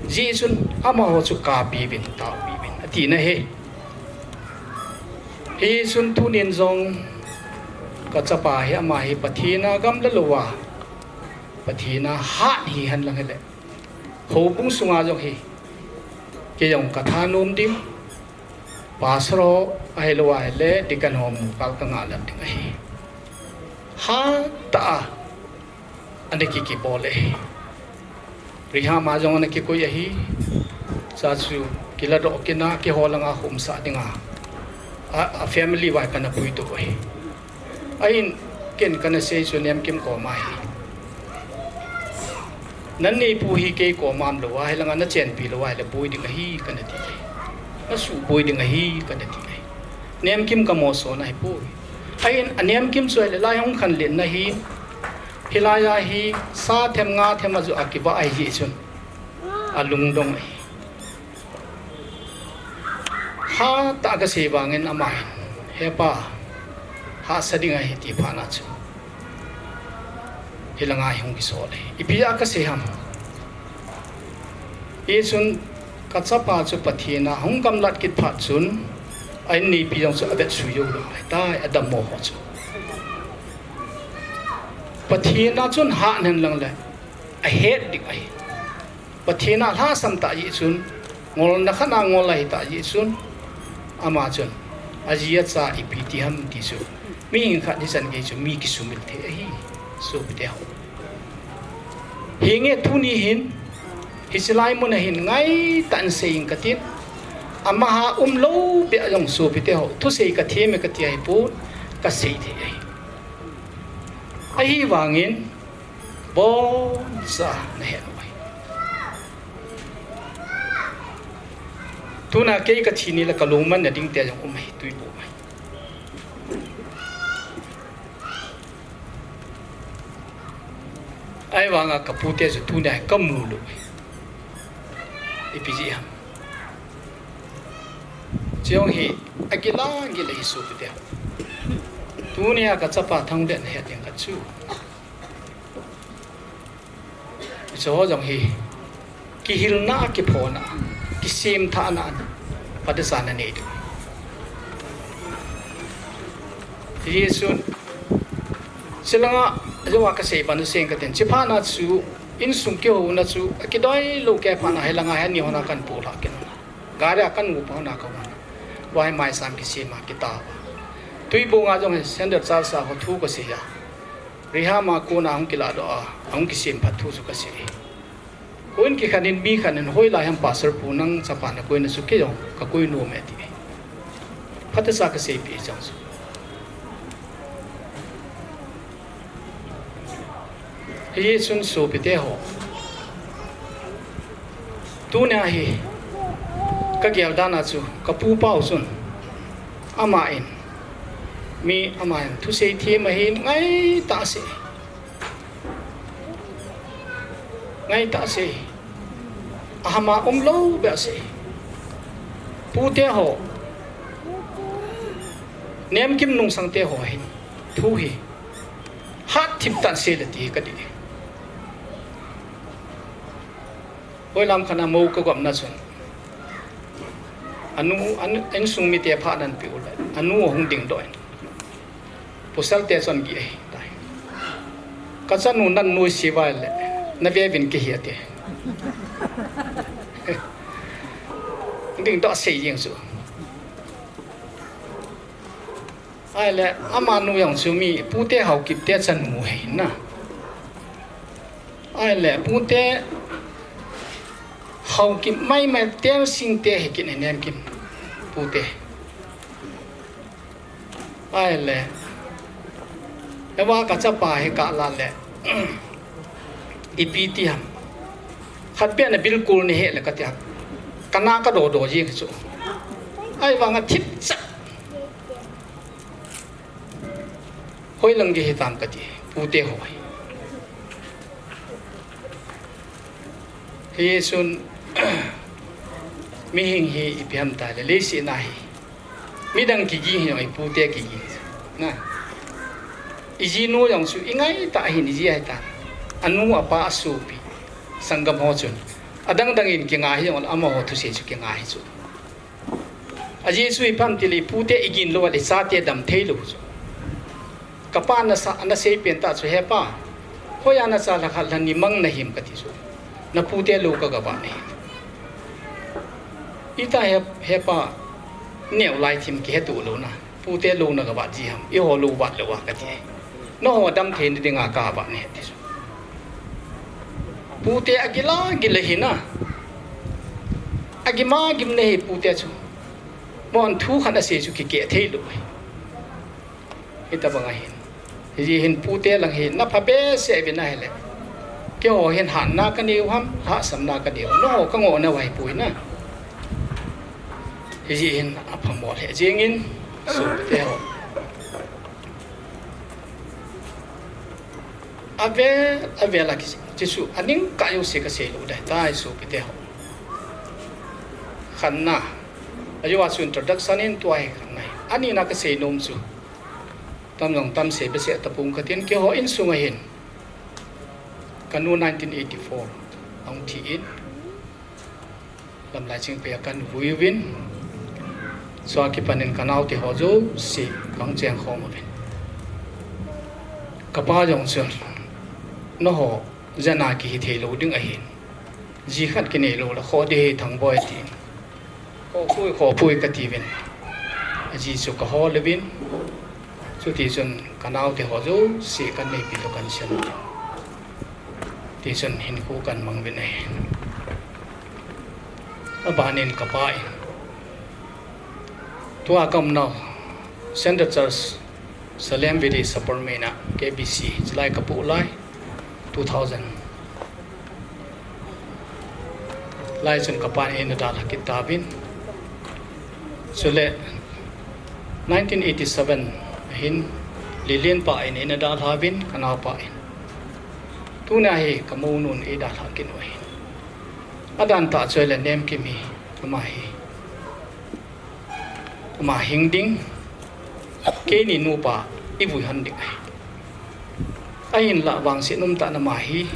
jeh chun amaho chu kappi uvin, taopi uvin, ati ahi. Hichun tunin jong kachapa hi, ama hi Pathen a gamla louva, Pathen a hat hihen lang hile, houbung sunga jong hi kei jong kathanom ding, pastor ho ahilouva hile deacon ho mu kal kangahlel ding ahi. Hatah a ana kikibol ahi. Rehab a jong ana kikoi ahi. Cha chu kiladoh kit a, keiho langa khumsah dinga, a, a family vai kana puidoh ahi. Ahin ken kana sei chu Nemkim koma hi, naneipu hi kei koma umlouva, hilanga nachenpi louva hile boi ding ahi kana ti ahi. Nasuhboi ding ahi kana ti ahi. Nemkim kamohsah na ahipoi. Ahin a Nemkim chu ahile lai hung khanletna hi, hilai a hi sa them nga them ajoh a kivah ahi jeh chun alungdong ahi. Hatah a kasei vangin ama hin, hepa, hahsa ding ahi ti phat na chu, hilanga hi hung kisol ahi. Ipi a kasei ham? Hichun kachapa chu Pathen a hung gamlat kit phat chun, a inneipi jong chu avetsui joulou ahitai, adammo ho chu. Pathen a chun hahnen lang le ahet ding ahi. Pathen a lhasam tah jeh chun, ngolna khat a ngol ahitah jeh chun, ama chun aji acha ipi ti ham ti chu, mihing khat hichan gei chu mi kisumil thei ahi, sopite ho. Hinge tuni hin, hiche lai mun a hin ngaitah in sei inge katin, amaha umlou beh jong sopite ho, thusei kathem e kati ahipon, kasei thei ahi. Ahivangin, boncha nahet u ahi. Tuna kei kathi ni le kalungmanna dingte jong um ahi, Tuibuong ahi. Ahivanga kapute chu tunia hi kamu lou ahi. Ipi jeh ham? Chujong hi agil agil ahi sopite. Tunia kachapa Thanglen nahet ding khat chu, hicheho jong hi kihilna, kiphona, kisemthahna, phatechan anei diu. Hijeh chun, chulanga, ajouva kasei pan u seng katin, chuphat na chu, insung kihouna chu akidoilou kei phat na, hilanga hi ani hon a kahin pohlhah kit na, gari a kahin gupa hon a kahon, vaimai sam kisem a kitao. Tuibuong a jong hi Standard Charge a ho thu kasei a, rehab a kona hung kiladoh a, ahung kisem phat thu chu kasei. Koin kikhen in mi khat in, hoilai ham Pastor pu, nang chapa nakoina chu kei jong kakoi nom e ati. Phatecha kaseipeh chang chu. Hichun sopite ho, tunia hi kagel dan a chu kapupa u chun, ama in, mi ama in thusei them ahin ngaitah seh. Ngaitah seh. Ahama umlou beh seh. Pute ho, Nemkim nungsangte ho hin thu hi hatthip tah in sei le ti kadei. Hoilam khat a mou kagopna chun, anu, anu, insung mite phat ahin peh u le, anu ahung dingdoh in, Pasal te chun gih ahi tai. Ka chanu nan nuisat vai le, na ve vin kihi ati. Ding doh sei jing chu. Ahile, amanu jong chu mi, Pu te Haokip te chanu ahi na. Ahile, Pu te Haokip maimai Telsing te hi kit e Nemkim. Pu te. Ahile, ewa ka chapa hi ka la le. Ipi ti ham. Khat peh na bilkul ni he le ka ti ham. Ka na ka do do ji chu. Ahivang a thip cha. Hoi lang ge he tam ka ti. Pu te hoi. Hichun, mihing hi ipi ham ta le, leiset na hi. Midang kiging hi jong i Pu te kiging. Na. I jinu jong chu i ngai ta hin i ji ahi ta. Anu apa asopi. Sanggam ho chun. Adang dang in kingai hi jong amaho thusei chu kingai hi chu. Aji chu ipi ham ti le i Pu te i gin lou a le i chate dam thei lou chu. Ka pa na sa, na sei pen ta chu, "He pa, hoiya na cha lha khat lha ni mang na him?" ka ti chu. "Na Pu te lou ka ga vat na hi." "Ita he, he pa, neo lai thim kihe tu lou na. Pu te lou na ga vat ji ham. I ho lou vat lou a," ka ti. "Na ho dam thei na ding a ka vat na hi," ti chu. Pu te a gila gila hi na. A gima gim na hi Pu te chu. Mon thu khat a sei chu kike thei lou hi. Hita bang ahin. Hi hin Pu te lang hi na pha behseh ve na hi le. Keiho hin hatna ka neiu ham, hahsatna ka neiu. Nangho ka ngoh na vai pui na. Hi hin a pha mo le jing in. Sopite ho. Avel, avel a kichi, chi chu, aning ka yo se ka sei lou dai, tai sopite ho. Khatna. Ajo a chu introduction in tua hi khatna hi. Ani na ka sei nom chu. Tam jong tam sei behseh tapong ka tin keiho insung a hin. Ka nu nineteen eighty-four. Ahung thi in. Lamlai chingpei a kan vui uvin. Chua kipan in ka naote ho jouse kan cheng khom uvin. Ka pa jong chun, "Nangho, jana kihi thei lou ding ahin. Ji khat kinei lou le, khoh ding hi Thangboi," tin. "Khoh pui, khoh pui," ka ti uvin. Aji chu ka hol uvin. Chuti chun ka naote ho jouse kan neipi toh kan sen. Ti chun hinkho kan mang uvin ahi. Aban in ka pa in. Tua ka um nau. Central Church, Salem Village, Sapormeina, K B C, chulai ka pu lai, two thousand. Lai chun ka pan eina dalha kit tauvin. Chule, nineteen eighty-seven ahin, Lilian pa in eina dalha uvin, ka naopa in. Tuna hi ka mounun eidalha kit u ahin. Adan tah chu ahile Nemkim hi, ama hi. Ama hing ding, keini nupa i vui hon ding ahi. Ahinlah vangset um tah in ama hi,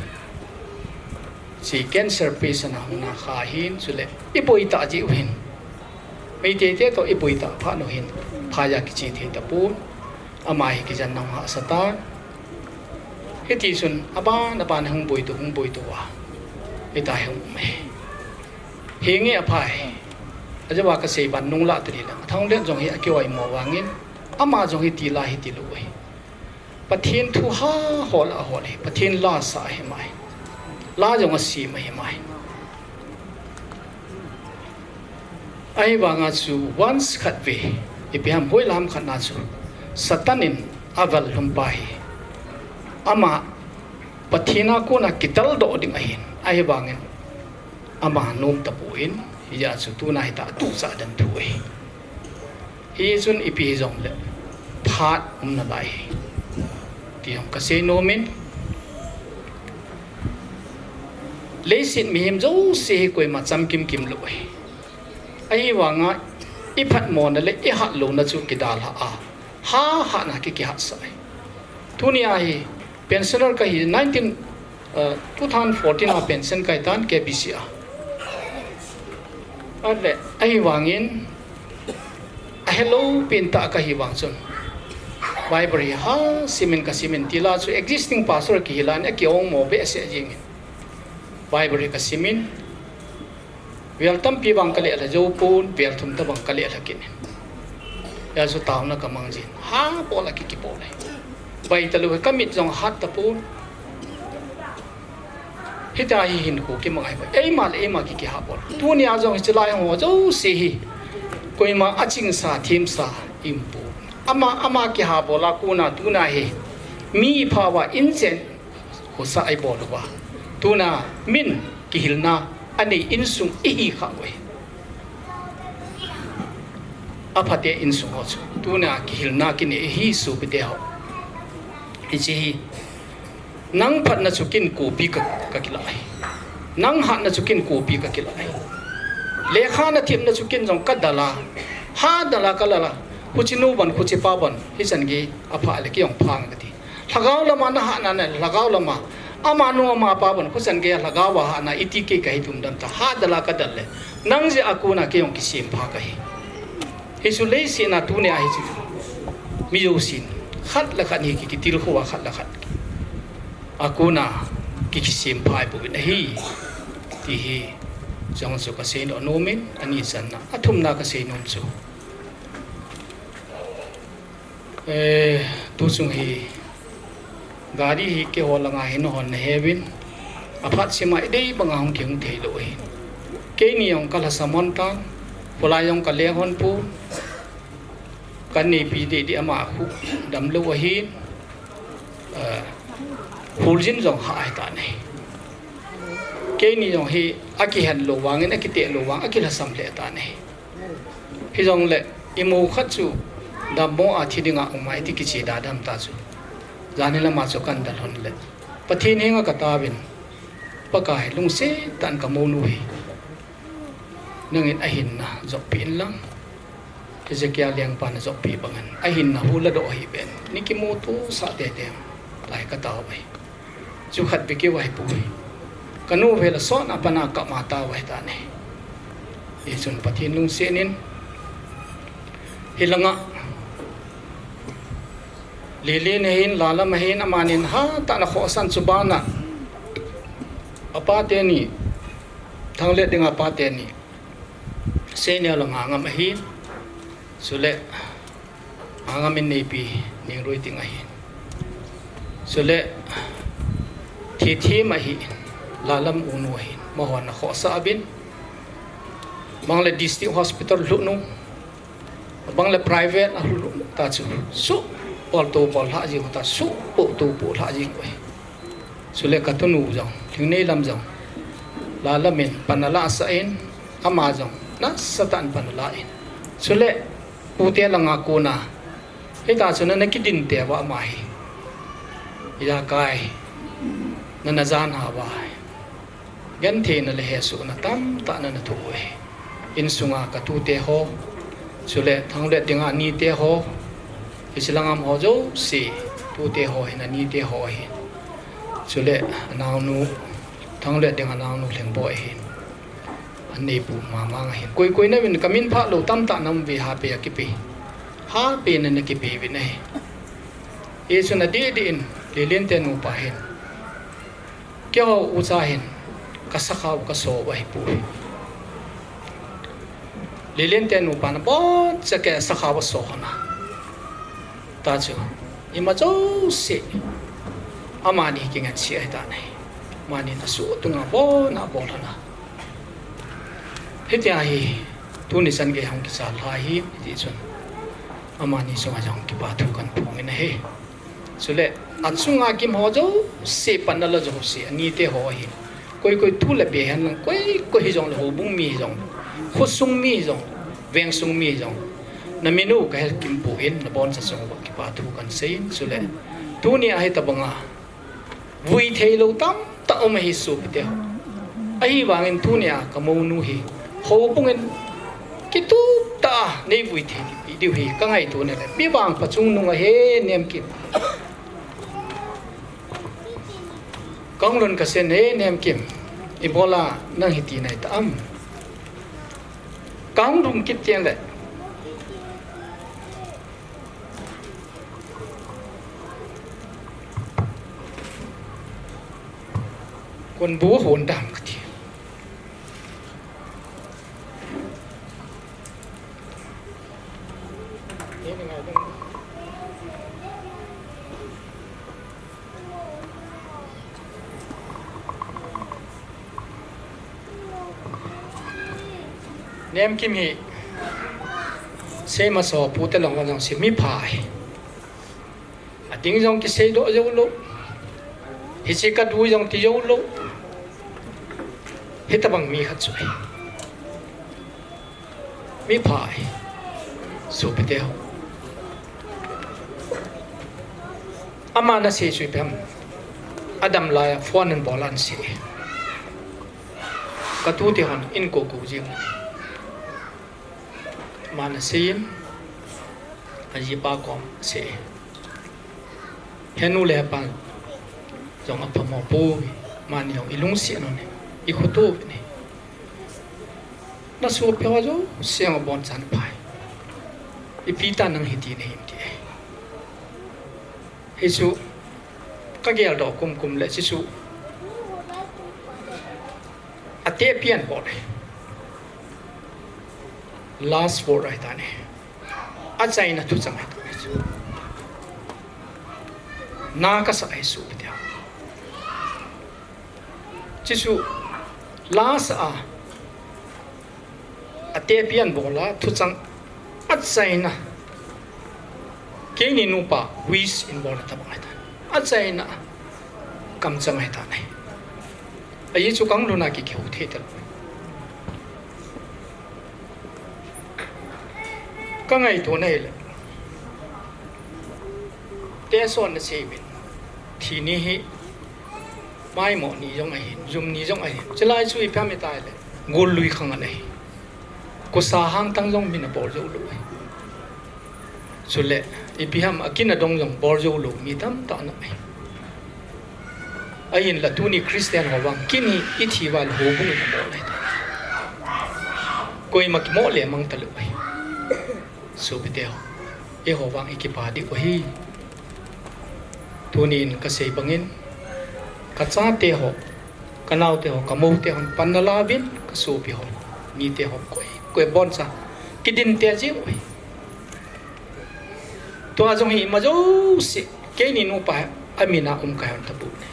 chi cancer patient a hung na kha ahin, chule i boi tah jeh u hin. Meitei te toh i boi tah phat u hin, phai a kiche thei tapon, ama hi kijen na hung hahsa tan. Hiti chun, aban, aban hung boi tou, hung boi tou a. Hitia hi hung um e. Hinge aphai. Ajeh a ka sei ban nung lah tadi la. Thanglen jong hi akioi mo vangin. Ama jong hiti la hiti lou e. Pathen thu ha hol a hol e. Pathen la sa ahi mai. La jong asem ahi mai. Ahivanga chu once khat ve. Ipi ham hoilam khat na chu. Satan in avel lhum pa hi. Ama Pathen a kona kidal doh ding ahin. Ahivangin. Ama nom tapon, hijeh chun tuna hita tucha dan thu ahi. Hichun ipi hijongle, phat um nalai hi. Ti jong ka sei nom in. Leiset mihem jouse hi koima chamkim kim lou ahi. Ahivanga, i phatmona le i hatlouna chu kidalha a. Ha, ha na ki, kihatsah ahi. Tunia hi, pensioner kahi nineteen, uh, two thousand fourteen a pension kahi tan K B C a. Ahile, ahivangin, ahelou pentah kahi vang chun. Bible hi ha simin ka simin tila chu existing pastor kihil a ni a kiong mo behseh jingin. Bible hi ka simin. Vel tampi vang ka lehla jou pon, vel thum ta vang ka lehla kit in. Hia chu taona ka mang jin. Ha bol a ki kibol e. Bai talou hi ka mit jong hat tapon. Hitia hi hinkho kimang ahi. Eima le eima ki kihabol. Tunia jong hiche lai ho jouse hi. Koima achingsa, themsa, impon. Ama, ama kihabol a kona tuna hi. Mi pha uva inchen khosa ibol uva. Tuna min kihilna anei insung ihi kha uve. Aphate insung ho chu. Tuna kihilna kinei hi sopite ho. Hiche hi. Nang phatna chu kin kopi ka, ka kila ahi. Nang hatna chu kin kopi ka kila ahi. Lekha na themna chu kin jong ka dal a. Ha dal a ka lal a. Khuche nu bon, khuche pa bon. Hichan gei apha le kei jong pha nge kati. Lhagao lama na hatna na, lhagao lama. Amanu amapa bon, khuchan gei a lhagao a hatna, iti kei kahi tum dan ta. Ha dal a ka dal le. Nang jeh a kona kei jong kisem pha kahi. Hichu leiset a tunia hichu. Mi jousen. Khat le khat hi ki, kitilkhou a khat le khat. A kona ki, kisem pha ibouvin ahi. Ti hi. Jong chu ka seidoh nom in, ani channa. Athumna ka seinom chu. Eh, tuchung hi gari hi keiho langa hin hon na heuvin. Aphat sima idei banga hung kihung theilou ahi. Keini jong ka lhasam hon tan, khulai jong ka leng hon pon. Ka neipi dei dei ama khu damlou ahi. Eh, khuljin jong ha ahi tan ahi. Keini jong hi akihen lou vangin, akiteh lou vang, akilhasam lheh tan ahi. Hijongle, imu khat chu dammo a thi dinga um a iti kiche da dam ta chu. Jan hi lama chu kan dal hon le. Pathen henga ka taovin. Pakai lungset tah in ka monu hi. Nangin ahinna joppi in lang. Hezekiah lengpan ajoppi bangin. Ahinna hu ladoh hih beh in. Ni kimuto sah tete. Lai ka tao bai. Chu khat beh keu ahipoi. Ka nu vel a sot a pat a kap ma tao ahi tan ahi. Hichun Pathen lungset in. Hilanga. Lelen ahin, Lalam ahin, amanin hatah in akhohsan chu bana. Apa teni. Thanglet dinga apa teni. Seineo le Ngangam ahin. Chule. Ngangam in neipi, Nengruiting ahin. Chule, Thethem ahin, Lalam unu ahin. Mahon akhohsah uvin. Bangle district hospital lhunu. Bangle private alhunu ta chu. Su, bol to bol lha jing ta, su, po to po lha jing uve. Chule ka tunu jong, Lhingneilam jong. Lalam in, pan alah sah in, ama jong, nasatah in pan alah in. Chule, Pute langa kona. Hita chu nana kidin teu va ama hi. Ijakai. Nana jan ha va. Gentheina le hesohna tamtah nana thoh uve. Insunga ka tute ho. Chule Thanglet dinga nite ho. Hiche Langam ho jouse. Tute ho hin anite ho ahin. Chule anaonu. Thanglet dinga anaonu Lhengboi ahin. Aneipu Mamang ahin. Koi koi na vin kamin phalou tamtah na um uve Hape a kipe. Hape na na kipe vin ahi. Hichun adeh deh in, Lelen te nupa hin. Keiho ucha hin, ka sakhao ka so u ahi poi. Lelen te nupa na boncha kei sakhao aso hon a. Ta chu, ima jouse, amani kingansea ahi tan ahi. Amani na su tunga bon abol hon a. Hitia hi, tuni chan gei hung kichal lha hi, hiti chun. Amani chunga jong kipa thu kan phong in ahi. Chule, achunga gim ho jouse, panna la jouse, anite ho ahi. Koi koi thu le be hen lang, koi koi hijongle houbung mi hijongle, khosung mi hijongle, vengsung mi hijongle. Na min u ka hil kim poi, na boncha chung uva kipa thu kan sei in, chule. Tunia hitabanga. Vui theilou tamtah um ahi sopite ho. Ahivangin tunia ka monu hi. Houbung in kitup tah a nei vui thei diu hi ka ngaito nale. Mi vangpha chungnung ahi Nemkim. Kahung lhun kasen e Nemkim. Ibola nang hiti nai ta am. Kahung lhun kit teng le. Hon bu hon dam kati. Nemkim hi seima so pute long long si mi pha hi. Ading jong kiseidoh jou lou. Hiche ka du jong ti jou lou. Hitabang mi khat chu ahi. Mi pha ahi. Sopite ho. Ama na sei sui pem. Adam lai a phone in bol an sei. Ka tute hon in ko ko jing. Ama na sei in. Ajipa kom sei. Henu le pa jong apha mo pu, mani jong ilungsi no ne, ikhutu ne. Na sopi ho jo, siang bon chan pai. Ipi ta nang hiti ne him ti. Hichu, ka gel do kum kum le chichu. Ate pian bol. Last word ahi ta ne. Achaina thuchang ahi ta chu. Na kasa ahi sopite ho. Chichu last a. Ate pian bola thuchang achaina. Keini nupa wish in bola tabang ahi ta. Achaina kamchang ahi ta ne. Ahi chu kang luna ki kihu thei ta. Ka ngaito na hile. Te son na sei min. Thi ni hi. Maimo ni jong ahin, jum ni jong ahin. Chulai chu ipi ham itai le. Gul lui khang ana hi. Kusa hang tang jong min abol jou lou ahi. Chule, ipi ham akina dong jong bol jou lou mi tamtah ana hi. Ahinla tuni Christian ho vang, kin hi ithi val ho bung in bol ahi ta. Koima kimo le mang ta lou ahi. Sopite ho. Eiho vang ikipa ding u ahi. Tunin kasei bangin. Ka chate ho. Ka naote ho. Ka moute hon pan na lauvin. Ka sopi ho. Mite ho. Koi. Koi boncha. Kidin te ji u ahi. Tua jong hi ima jouse, keini nupa amin a um kahi hon tabu ne.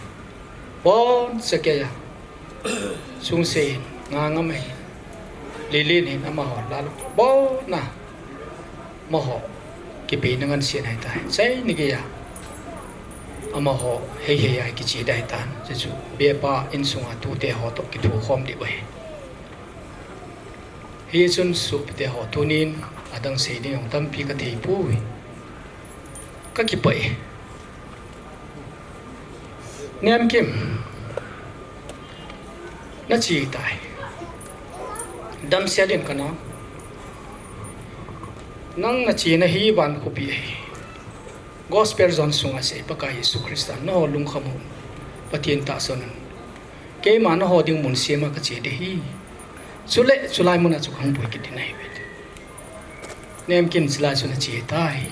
Boncha keiya. Sungse hin, nga ngam hin. Lilin hin amaho lal. Bona. Amaho. Kipeina ngan sin ahi ta. Sei ni keiya. Amaho. Hei hei a kiche dai tan. Jesu. Bepa insunga tute ho to kithu khom di u ahi. Hichun sopite ho tunin adang sei ding jong tampi ka thei poi. Ka kipah e. Nemkim. Na che tai. Damsel in ka nao. Nang na chena hi van khopi ahi. Gospel John sunga sei Pakai Jesu Christa nangho lungkham un. Pathen tahsan un. Keima nangho ding mun sema kache ding ahi. Chule, chulai muna chu kahung pui kit ding ahi ve. Nemkim chulai chu nache tai.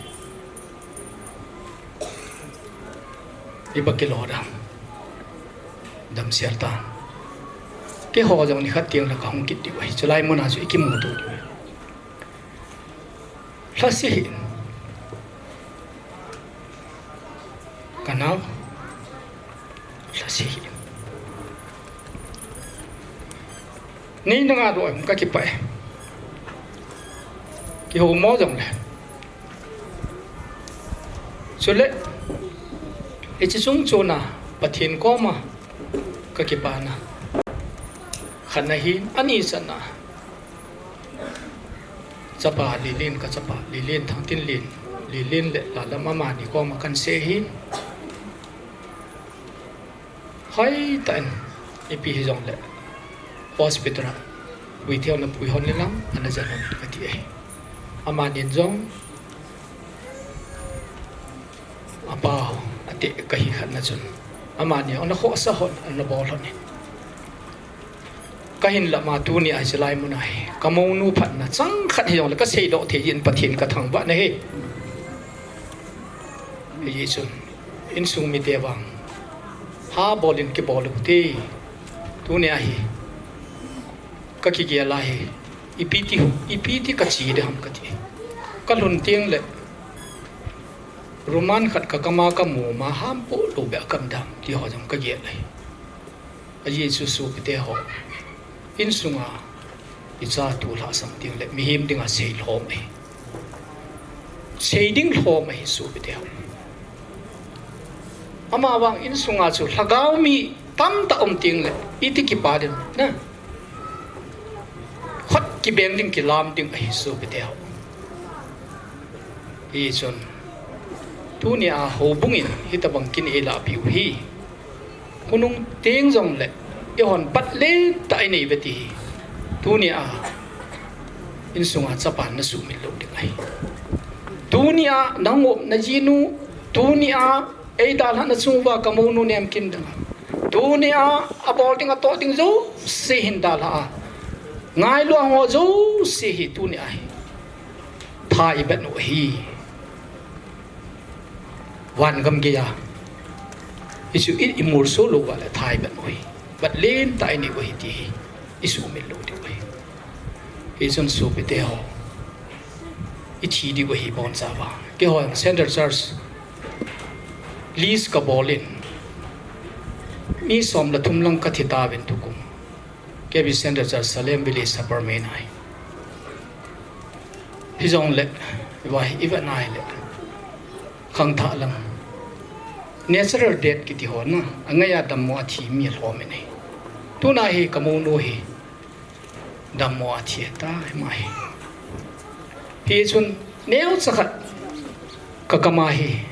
Ipi kilo dam. Damsel ta. Keiho jong nikhat teng le kahung kit diu ahi. Chulai muna chu ikimuto diu ahi. Lhase hih in. Ka nao. Lhase hih in. Nei na nga doh em, ka kipah e. Kihou mo jong le. Chule. Hiche chung chuna Pathen koma ka kipana. Khatna hin, ani channa. Chapa Lilin, ka chapa Lilin, Thangtinlin, Lilin le Lalam amani koma kan sei hi. Hoitah in, ipi hijong le, hospital a, puithei ana pui hon le lang, ana jen hon kati ahi. Amanin jong, Apa, ati kahi khat na chun. Amani, ana khohsa hon, ana bol hon in. Kahin lama tuni a hiche lai mun a hi. Ka mounu phatna chang khat hijongle ka seidoh thei in Pathen ka thangvah na hi. Hichun, insung mite vang. Ha bol in kibol u te. Tunia hi kakigel a hi, ipi ti, ipi ti kache ding ham kati. Kalhun teng le, Roman khat kakam a kamu ma, hampoh lou beh a kam ding ham ti ho jong kagel ahi. Ajeh chu sopite ho, insunga icha tulhah sam teng le mihem dinga sei lhom ahi. Sei ding lhom ahi sopite ho. Amavang insunga chu lhagao mi tamtah um teng le, iti kipa ding ham. Khut kibeng ding, kilam ding ahi sopite ho. Hichun, tunia houbung in hitobang kin eilah piu hi, khonung teng jongle, eihon bat lentah inei uve ti hi, tunia insunga chapa nasuhmil lou ding ahi. Tunia nangop najinu, tunia eidalhah na chung uva kamounu Nemkim dinga, tunia abol ding atoh ding jouse hin dalhah a, ngailu ho jouse hi tunia hi tha ibat u ahi. Vangam geiya, hichu i, imolso lou uva le tha ibat u ahi. Bat lentah inei u ahi ti hi isuhmil lou diu ahi. Hichun sopite ho, ithi diu ahi bonchauva. Keiho Central Church list kabol in, mi som le thum lang kathi tauvin tukum. KB Central Church Salem Village Supper Main ahi. Hijongle, iva hi, iva nai le, khangthah lang, natural death kiti ho na, angaiya dammo a thi mi lhom in ahi. Tuna hi kamounu hi dammo a thi ta, ama hi. Hichun neocha khat kakam a hi,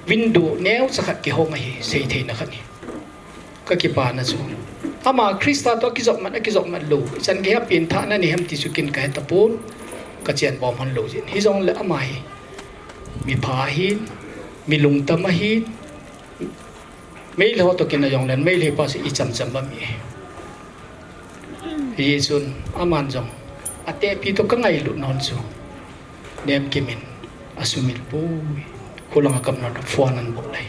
window neocha khat kihong ahi, seitheina khat hi. Kakipana chu, ama Christa toh akijopmat, akijopmat lou, ichan geiya penthahna nei ham ti chu ken kahe tapon, kachen bom hon lou jeh in. Hijongle ama hi mipha ahin, mi lungtam ahin, Meitei ho toh kina jongle, Meitei pa chu ichamcham ba mi. Hichun aman jong, atepi toh kangailutna hon chu, Nemkim in asumil poi. Kholanga kamna phone anabol ahi.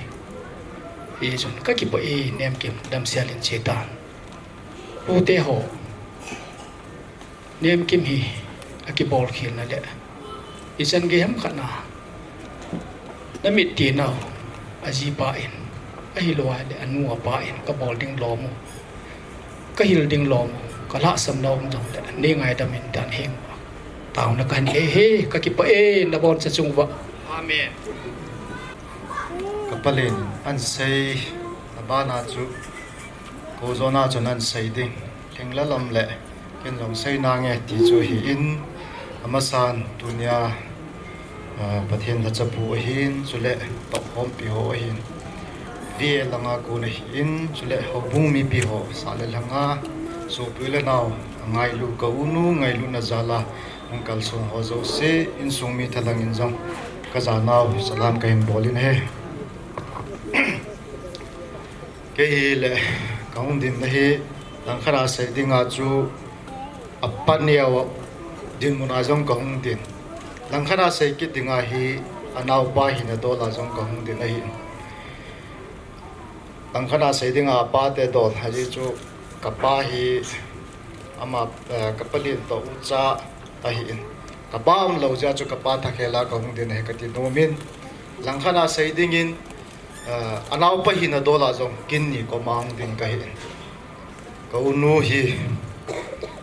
Hichun kakipah e, Nemkim damsel in che tan. Pute ho, Nemkim hi akibolkhelna le, ichan gei ham khat na, namit tinau, ajipa in, ahilou le anu apa in kabol ding lom u, kahil ding lom u, kalhahsam nom jongle, nei ngaidam in tan heng. Taona kahin nei e, kakipah e, naboncha chung uva. Amen. Kapalen ansei, abana chu, kojona chun ansei ding. Lhinglel um le, ken jong sei nange ti chu ahin, amasan tunia, ah, Pathen lhachapu ahin, chule tohkhompi ho ahin, V A langa kon ahin, chule houbung mipi ho, sah le lhanga, sopi le nao, angailu ka unu, ngailutna jal a, hung kalsong ho jouse, insung mi thalheng in jong, kajanau, salam kahin bol in ahi. Kei hile, kahung dinna hi, langkhat a sei dinga chu, apa neo dinmun a jong kahung din. Langkhat a sei kit dinga hi, anaopa hina dol a jong kahung din ahi. Langkhat a sei dinga apa te dol, ajeh chu kapa hi ama, eh, kapalen toh ucha ahin. Kapa umlou jeh a chu kapa thakhel a kahung din ahi kati nomin. Langkhat a sei dingin, eh, anaopa hina dol a jong kin ni koma hung din kahin. Ka unu hi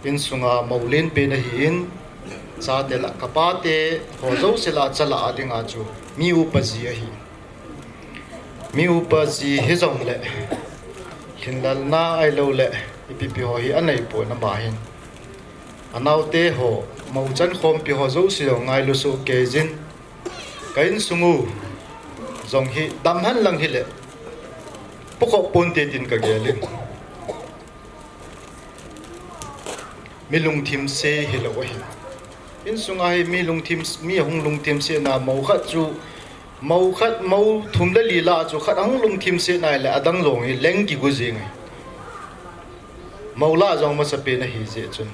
insunga mou lenpen ahin, chate lah, kapate ho jouse lah, cha lah a dinga chu mi upa ji ahi. Mi upa ji hijongle, lhinlelna ahilouleh, ipipi ho hi aneipon ama hin. Anaote ho, mou chankhompi ho jouse jong ngailu sohkeijin, ka insung u jong hi damhen lang hile, pukhoh ponte tin kagel in. Mi lungthim se hilou ahi. Insunga hi mi lungthim, mi ahung lungthim sena mou khat chu, mou khat, mou thum le li lah chu khat ahung lungthim sena hile adang jong hi leng kigu jeng ahi. Mou lah jong masapen ahi jeh chun.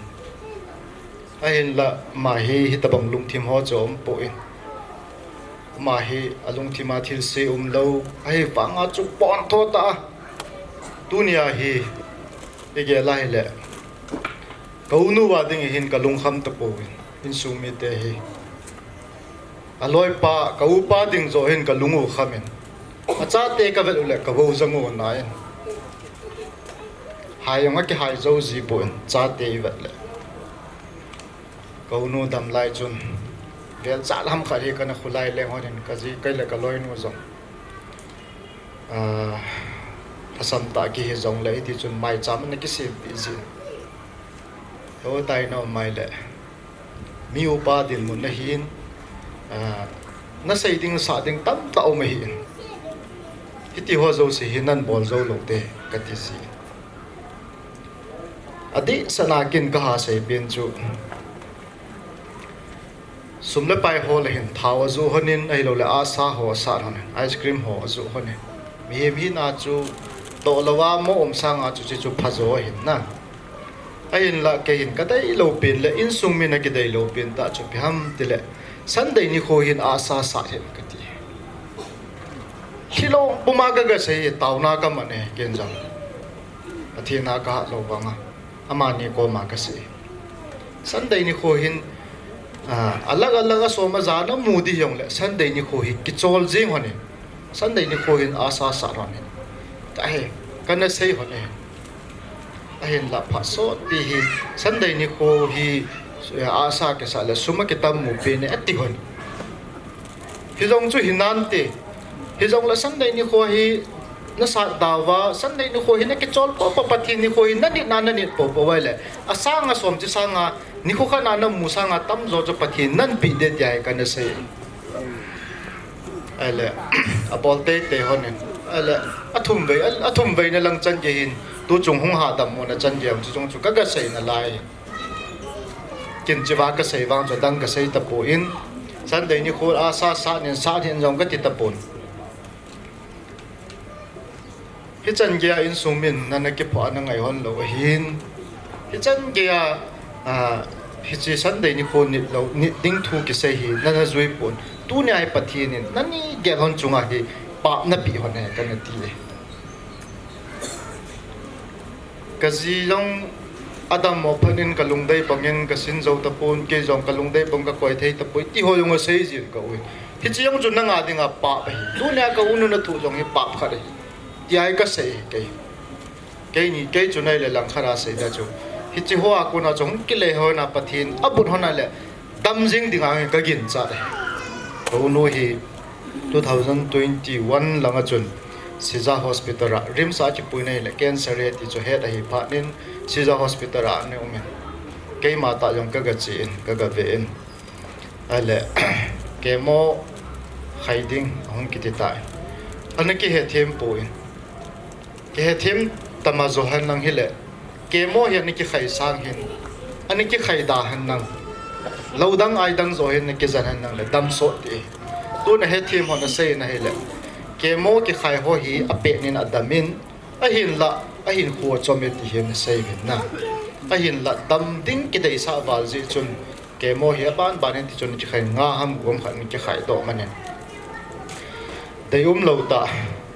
Ahinla ama hi hitobang lungthim ho chu aumpoi. Ama hi alungthim a thilse umlou, ahivanga chu pontho tah a. Tunia hi Kei gel a hile, ka unu a ding hin ka lungkham tapouvin, insung mite hi. Aloipa, ka upa ding joh hin ka lung u khamin. Achate ka vet u le ka vou jang u nai in. Hai jong a kihai jou ji pon, chate i vet le. Ka unu dam lai chun, vel cha lam khat hi kana khulai leng hon in ka ji, kei le ka loinu jong. Ah, lhasam tah kihi jong le, hiti chun maicham na kisem pi ji. Ho tai na mai le. Mi upa dinmun na hin, ah, na sei ding, sa ding tamtah um ahi in. Hiti ho jouse hi nan bol jou lou te, ka ti ji. Adeh sana kin ka ha sei pen chu. Sum le pai ho le hin thao a ju hon in, ahilou le asa ho a sat hon in, ice cream ho a ju hon in. Mihem hina chu toh lou a mo um sanga chu, chu, chu pha jo ahin na. Ahinla kei hin ka dei lou pen le insung min a kidei lou pen tah chu ipi ham ti le, Sunday nikho hin asa sat hih in ka ti. Hilou puma ka ga sei, taona ka man e, ken jong. Pathen a ka hat lou vang a. Amani koma ka sei. Sunday nikho hin, ah, alag alag a som a jan a mu di jong le, Sunday nikho hi kichol jing hon in. Sunday nikho hin asa sat hon in. Ka he, kana sei hon e. Ahinla phat sot pi hi, Sunday nikho hi, eh, asa kisat le sum a kitam mu pen e ati hon. Hijong chu hinan te. Hijong le Sunday nikho hi na sat da uva, Sunday nikho hi na kichol popo, Pathen nikho hi na nit na, na nit popo uva le. Asang a som chi sanga, nikho khat na na mu sanga tamjo chu Pathen nan pi de ti ahi kana sei. Ahile, abol teitei hon in. Ahile, athum vei, a, athum vei na lang chan gei hin. Tu chung hung ha dam mo na chan gei am chu chung chu ka ga sei na lai. Kin chiva ka sei vang chu dang ka sei tapon. Sunday nikho asa sat in, sat in jong ka ti tapon. Hichan gei a insung min na na kiphoh a na ngai hon lou ahin. Hichan gei a, ah, hiche Sunday nikho nit lou, nit ding thu kisei hi na na jui pon. Tunia hi Pathen in na ni gel hon chunga hi pap na pi hon e kana ti e. Ka ji jong adam mo phat in ka lungdei bang in ka sin jou tapon, kei jong ka lungdei bang ka koi thei tapoi, ti ho jong asei jin ka u in. Hiche jong chu nanga dinga pap ahi. Tunia ka unu na thu jong hi pap khat ahi. Ti ahi ka sei kei. Kei ni, kei chu nei le lang khat a sei da chu. Hiche ho a kona chu hung kile ho na Pathen abut ho na le. Dam jing dinga ka ginchat e. Ka unu hi two thousand twenty-one langa chun Shija Hospital a, RIMS a kipui na hile cancer ahi ti chu het ahi phat in Shija Hospital a ana um in. Keima tah jong ka ga che in, ka ga ve in. Ahile, chemo khai ding ahung kiti tai. Ana kihethem poi. Kihethem tama jo hen lang hile. Chemo hi ana kikhai sang hin. Ana kikhai da hen lang. Lou dang ai dang jo hin ana kijan hen lang le dam sot ti. Tuna hethem hon asei na hile. Chemo kikhai ho hi apet nin adam in. Ahinla, ahinkho achom e ti hi ana sei vin na. Ahinla, dam ding kideisah val jeh chun. Chemo hi aban ban in ti chun kikhai nga ham guam khat ana kikhai doh man in. Dei um lou tah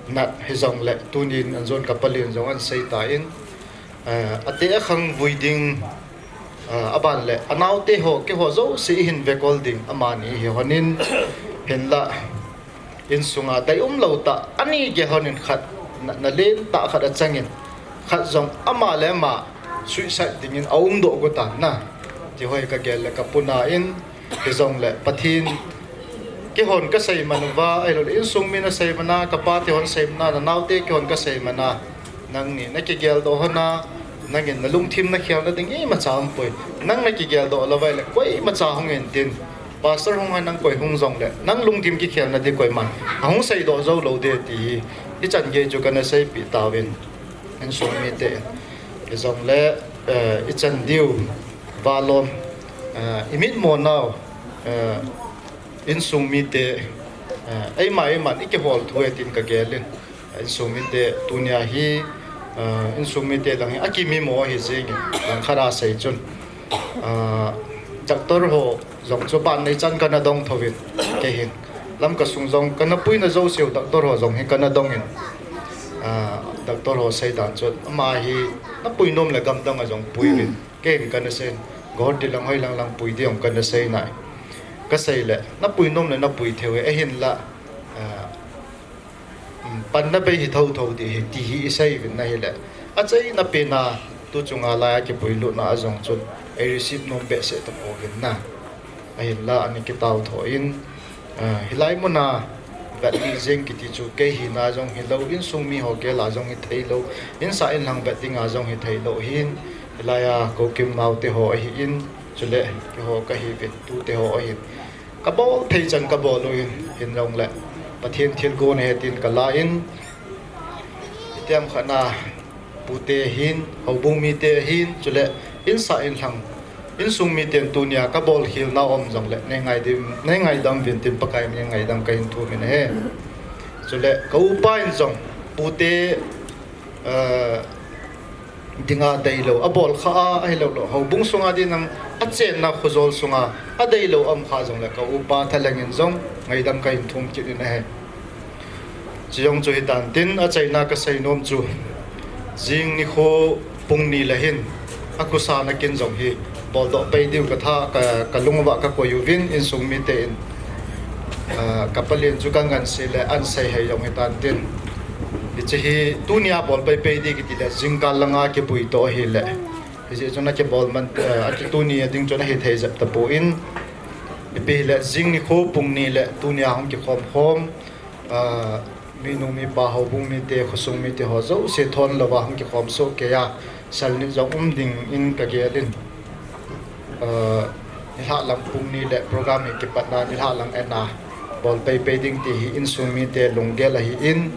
nat hijong le tunin an jon ka palen jong an sei ta in, eh, ate akhang vui ding, eh, aban le anaote ho, keiho jouse ihin vekol ding amani hi hon in hinla insunga dei um lou tah ani gel hon in khat na, na len tah khat achang in khat jong ama le ama suicide ding in aum doh got tan na. Ti ho hi ka gel le ka puna in Hijong le Pathen, keihon ka seiman uva, ahilou le insung min aseiman a, ka pa te hon seiman a, na naote keihon ka seiman a, nangni na kigeldoh hon a, nangin na lungthim na khelna ding imacha umpoi. Nang na kigeldoh lou vai le, koimacha hung intin. Pastor hung a nang koi hung jong le, nang lungthim kikhelna ding koiman ahung seidoh jou lou ding ti hi, ichan gei chu kana seipeh tauvin. Insung mite, hijong le, eh, ichan diu, valom, eh, imitmo nau, eh, insung mite, eh, eima eiman ikihol thu e tin ka gelin. Insung mite tunia hi, eh, insung mite lang hi akimimo ahi jengin, langkhat a sei chun. Eh, doctor ho jong chu ban nei chan kana dong thouvin, kei hin. Lamka sung jong kana puina jouseu doctor ho jong hi kana dongin. Ah, Doctor ho seidan chun, ama hi napui nom le gamdang a jong pui uvin. Kei hin kana sei, Guwahati lang hoilang lang pui ding jong kana sei nai. Kasei le, napui nom le napui thei uve, ahinla, ah, um, panna bei hi thotho ding ahi, ti hi isei uvin ahile. Achaina pen a, tu chunga lai a kipuilutna a jong chun, ei receive nom behseh tapouvin na. Ahinla, ana kitao tho in, ah, hilai mun a, vet ni jeng kiti chu kei hina jong hilou, insung mi ho gel a jong hithei lou, insah inlhang vet ding a jong hithei lou hin, hilai a Kokimnao te ho ahin, chule keiho kahiuvin, tute ho ahin. Kabol thei chan kabol uvin, hin jongle Pathen thilgon ahi tin kala in, itiham khat na, pute hin, houbung mite hin, chule insah inlhang, insung miten tunia kabol khel nau um jongle, nei ngaidam, nei ngaidam uvin tin Pakai min in ngaidam kahin thum in ahi. Chule ka upa in jong, pute, eh, dinga deilou, abol kha a, ahilou lou, houbung sunga dinga achenna khojol sunga adeilou um kha jongle, ka upa thalheng in jong ngaidam kahin thum kit in ahi. Chujong chu hitan tin, achaina kasei nom chu, jing nikho pung ni le hin, akhusa nakin jong hi boldoh pei diu katha, ka, kalung uva kakoi uvin, insung mite in, ah, ka palen chu kangansei le ahin sei hei jong hitan tin. Hiche hi tunia bol pei pei ding kiti le, jingkal langa kipui toh ahile, hijeh chun akibol man, ah, aki tunia ding chun ahithei jep tapon, ipi hile jing nikho pung ni le tunia hung kikhom khom, ah, minu mipa, houbung mite, khosung mite ho jouse thon louva hung kikhom soh kei a, sal nit jong um ding in kagel in. Ah, nilhah lang pung ni le program hi kipatna nilhah lang en a bol pei pei ding ti hi insung mite lunggel ahin,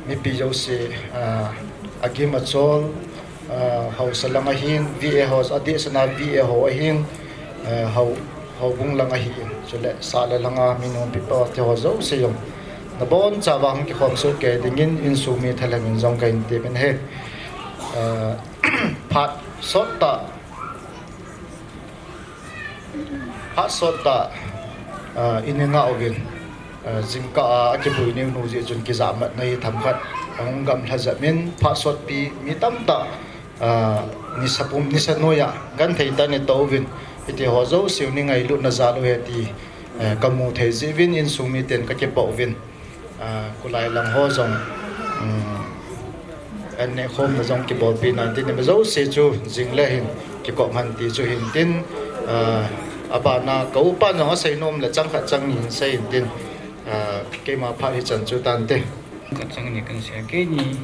mipi jouse, ah, agim achol, ah, haosa lang ahin, V A ho, adehset na V A ho ahin, ah, hao, houbung lang ahin, chule sahla langa minu mipa te ho jouse jong nabonchauva hung kikhom soh kei dingin insung mi thalheng in jong kahin temin ahi. Ah, phat sot tah, phat sot tah, ah, in ingah uvin, ah, jingkah a akipui niu nu jeh chun kijahmatna hi themkhat ahung gamlha jep in, phat sotpi mi tamtah, ah, nisa pum, nisa noiya genthei tah in itouvin, hitiho jouseu nei ngailutna jal u ahi ti, eh, kamu thei jeh uvin, insung miten kakipah uvin. Ah, kholai lang ho jong, um, an nehkhomna jong kibolpi nan tin, ima jouse chu jing le hin kikop hen ti chu hin tin, ah, abana ka upan jong asei nom le chang khat chang ni hin sei hin tin, ah, keima phat hichan chu tante. Khat chang ni kahin sei, keini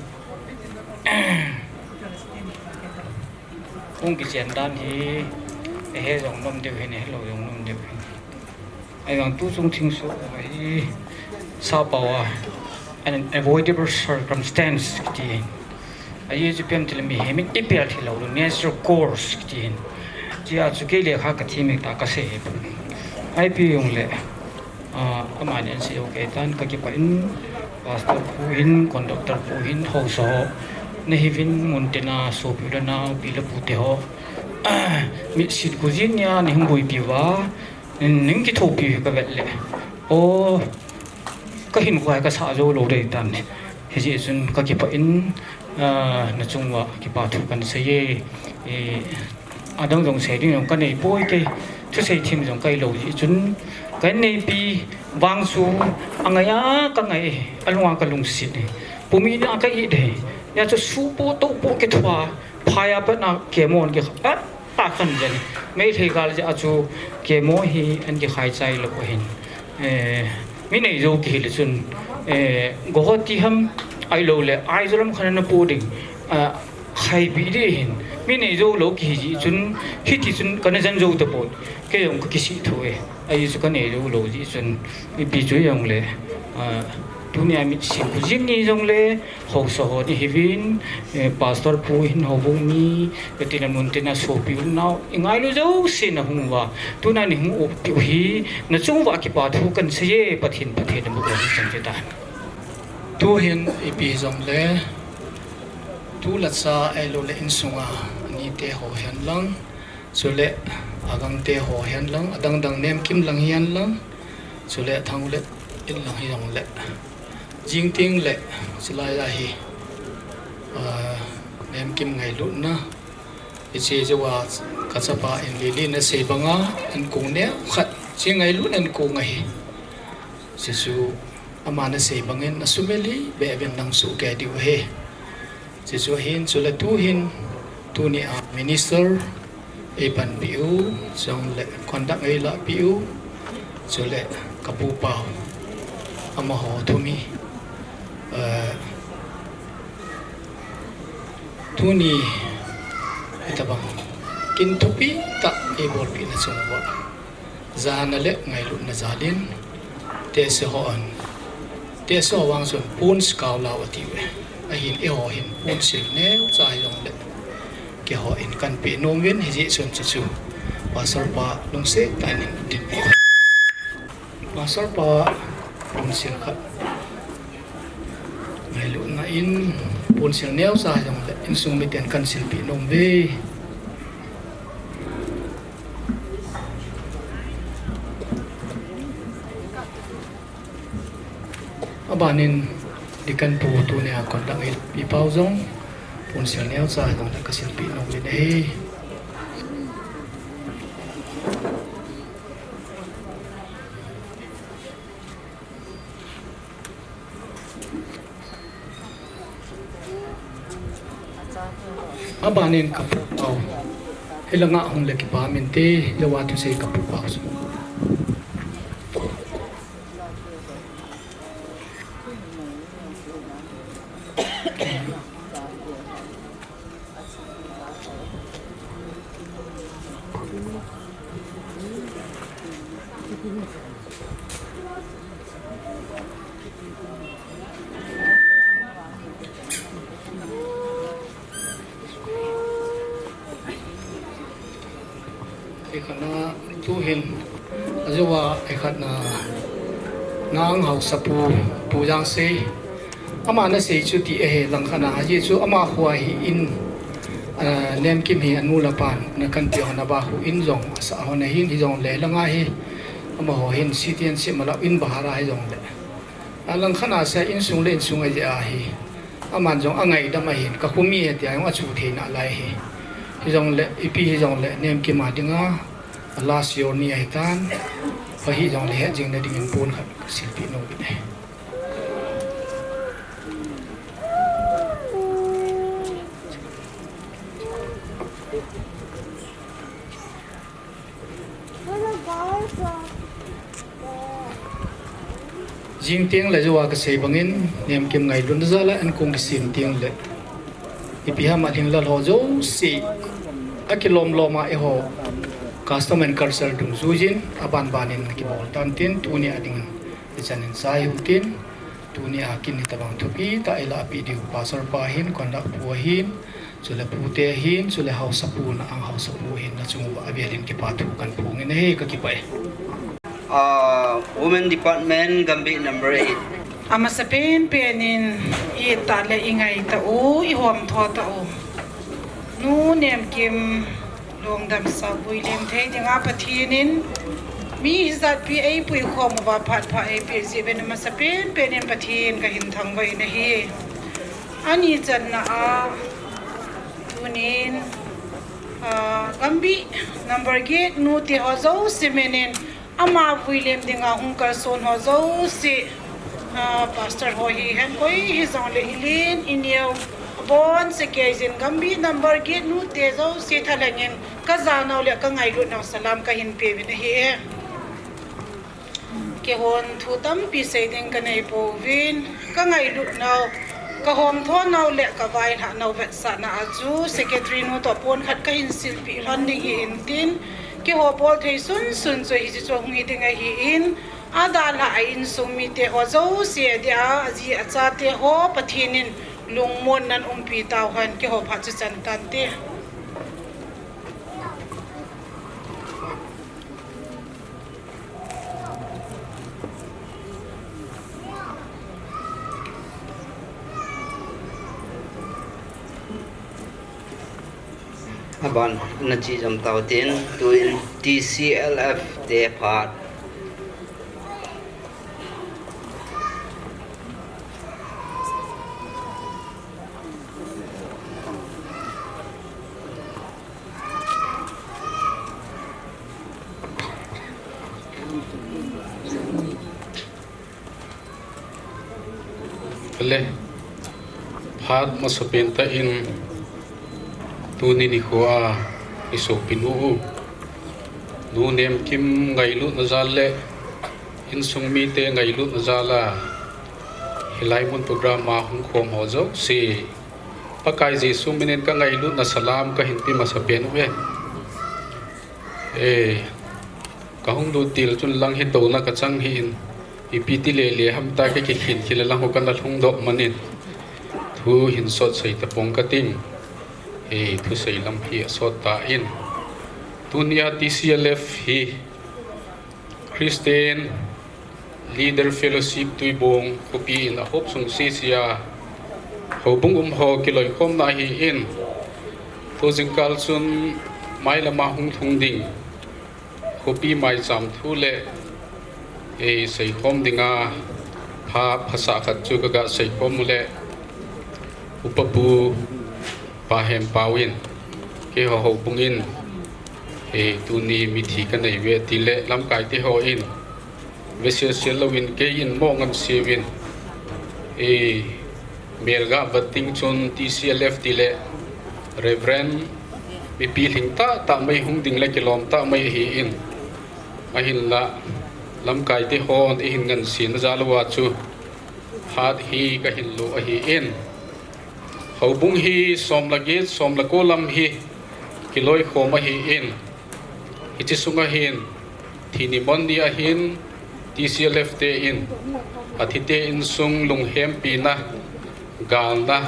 hung kichen dan hi, ihe jong nom diu hin, ihelou jong nom diu hin. Ahivang tu chung thingsoh hi sappao a, an unavoidable circumstance kiti. Ajeh chu ipi ham itile mihem in eipel thei lou, natural course kiti hin. Hichea chu kei lekha kathem e tia kasei. Ipi hijongle, ah, amani ahin sei u kei tan, kakipah in, pastor pu hin, conductor pu hin, haosa ho nahiuvin, muntina sopi le naopi le pute ho, mitsin khojin nia neihung boipi uva, neihung kithopi u kavet le, o, kahinkho hi kasah jou lou ding tan. Hijeh chun kakipah in, ah, nachung uva kipa thu kahin sei e. Eh, adang jong sei ding jong kanei poi, kei thusei them jong kahi lou jeh chun, kaneipi vang chu angai a kangai e, alung a kalungset e. Pumina kahi de. Hijeh chun supo topo kithua, phai a pat na chemo ahin kikhai, a, a khan jen. Meitei gal jeh a chu chemo hi ahin kikhai chai lou ahin. Eh, mi nei jou kihi le chun, eh, Guwahati ham, ahilou le Aizawl ham khat napo ding, ah, khaipi ding ahin. Mi nei jou lou kihi jeh chun, hiti chun kana jen jou tapon. Kei jong kakisih thou e. Ajeh chu kanei jou lou jeh chun, ipi chu hijongle, ah, tunia mitsin khojin ni jongle, haosa ho nahiuvin, eh, pastor pu hin, houbung mi, kati le muntina sopi u nao, ingailu jouse nahung uva, tuna neihung oppeh u hi, nachung uva kipa thu kahin sei e, Pathen, Pathen in phatthei boh hen tin. Tu hin ipi hijongle, tu lhacha ahilou le insunga anite ho hen lang, chule agangte ho hen lang, adang dang nemkim lang hihen lang, chule athang le in lang hijongle, Jingting le, chulai a hi, ah, Nemkim ngailutna, hiche jouva kachapa in Lily in asei banga, ankong neo khat, hiche ngailutna ankong ahi. Hiche chu aman asei bangin, asumil hi, beh uvin nang suhkeh diu ahi. Hiche chu ahin, chule tuhin, tunia minister eipanpi u, chule conduct eilahpi u, chule kapu pau, amaho thum hi, eh, tuni, hitobang, kin thupi tah eibolpina chunguva jana le ngailutna jalin, tehse hon, tehse ho vang chun ponsil kaolau atiuve. Ahin eiho hin ponsil neocha hijongle, keiho in kanpeh nom uvin, hijeh chun chuchu Pastor pa lungset tah in dinpi. Pastor pa ponsil khat ngailutna in ponsil neocha hijongle insung miten kansilpeh nom uve. Abanin Deacon pu tunia conduct eipeu jong ponsil neocha hijongle kasilpeh nom uvin ahi. Abanin kapu pau. Hilanga hung le kipa minte, jouva thusei kapu pau. Hikhat na tuhin, ajouva hikhat na, nang haosapu, Pu Jangsei, ama nasei chu ti ahi langkhat na, ajeh chu ama khu ahin, ah, Nemkim hi anu le apan, na kanti ho na ba khu in jong, asa ho na hin, hijongle langa hi, amaho hin, sitian si malap in bahara hijongle. Alangkhat na sa insung le insung ahi ahi. Aman jong angaidam ahin, ka khumi ahi tia jong achu thei nalai ahi. Hijongle, ipi hijongle, Nemkim a dinga, a last year ni ahitan, ahijongle hetjing na dingin pon khat silpeh nom uvin ahi. Jing teng le jouva kasei bangin, Nemkim ngailutna jal a ankong kisem teng le, ipi ham a lhinglel ho jouse, akilom lom a eiho custom and culture dungjuiyin, aban banin kibol tan tin, tuni a dingin, ichan in sai u tin, tuni a kin hitabang thupi tah eilah peh diu, Pastor pa hin, conduct pu ahin, chule pute ahin, chule haosapu na ang haosapu ahin, nachung uva avelin kipa thu kahin phong in ahi, kakipah e. Ah, Women Department, Gambih number eight. Amasa penpen in, i-it tah le ingai tah u, ihom tho tah u. Nu Nemkim, lungdam sah vuilem thei dinga Pathen in, mi hijat pi eipui khom uva phat pha eipeh jeh uvin amasa penpen in Pathen kahin thangvah in ahi. Ani channa a, tunin, ah, Gambih number get nute ho jouse min in, ama vuilem dinga hung kalson ho jouse, ah, Pastor ho hihen koi hijongle ilen ineo, abonchauva keiyin Gambih number get nute jouse thalheng in kajanau le kangailut nau salam kahin pe uvin ahi. Keihon thu tampi sei ding kanei pouvin, kangailut nau, kahom tho nau le kavailhah nau vetsahna a chu secretary nu toh pon khat kahin silpeh lhon ding hi in tin, keiho bol thei sunsun chu hiche chu hung hi ding ahin, adalhah a insung mite ho jouse dia, aji achate ho Pathen in lungmon nan umpi tauhen, keiho phat chu chan tante. Aban, nache jom tau tin, tuin T C L F te phat. Le, phat masapen tah in tuni nikho a i sopinu u, Nu Nemkim ngailutna jal le insung mite ngailutna jal a hilai mun program a hung khom ho jouse, Pakai Jesu min in ka ngailutna salam ka hin pe masapen uve. Eh, ka hung lut til chun lang hi touna ka chang hi in, ipi ti le le ham ta ka kikhin khil a lang ho kana lhung doh man in, thu hin sot sei tapong ka ting. Eh, thusei lam hi a sot ta in. Tunia T C L F hi Christian Leader Fellowship Tuibong khopi in a hop sung sisia houbung um ho kiloikhomna ahi in, tu jingkal chun mailam a hung lhung ding khopi maicham thu le, eh, seikhom dinga pha phasah khat chu ka ga seikhom u le, Upa Pu Pa Hempau in, keiho houbung in, eh, tuni mithi ka nei uve ti le lamkai te ho in, vesel sel lou in kei in mo ngan siu in, eh, mel ga vat ding chun T C L F ti le Reverend mipi lhing tah tah mai hung ding le kilom tah mai ahi in, ahinla lamkai te hon i hin ngan sina jal uva chu phat hi ka hin lo ahi in. Houbung hi som le get, som le ko lam hi kiloikhom ahi in. Hiche sunga hin thi nimon ni ahin T C L F te in athite insung lunghempina, galna,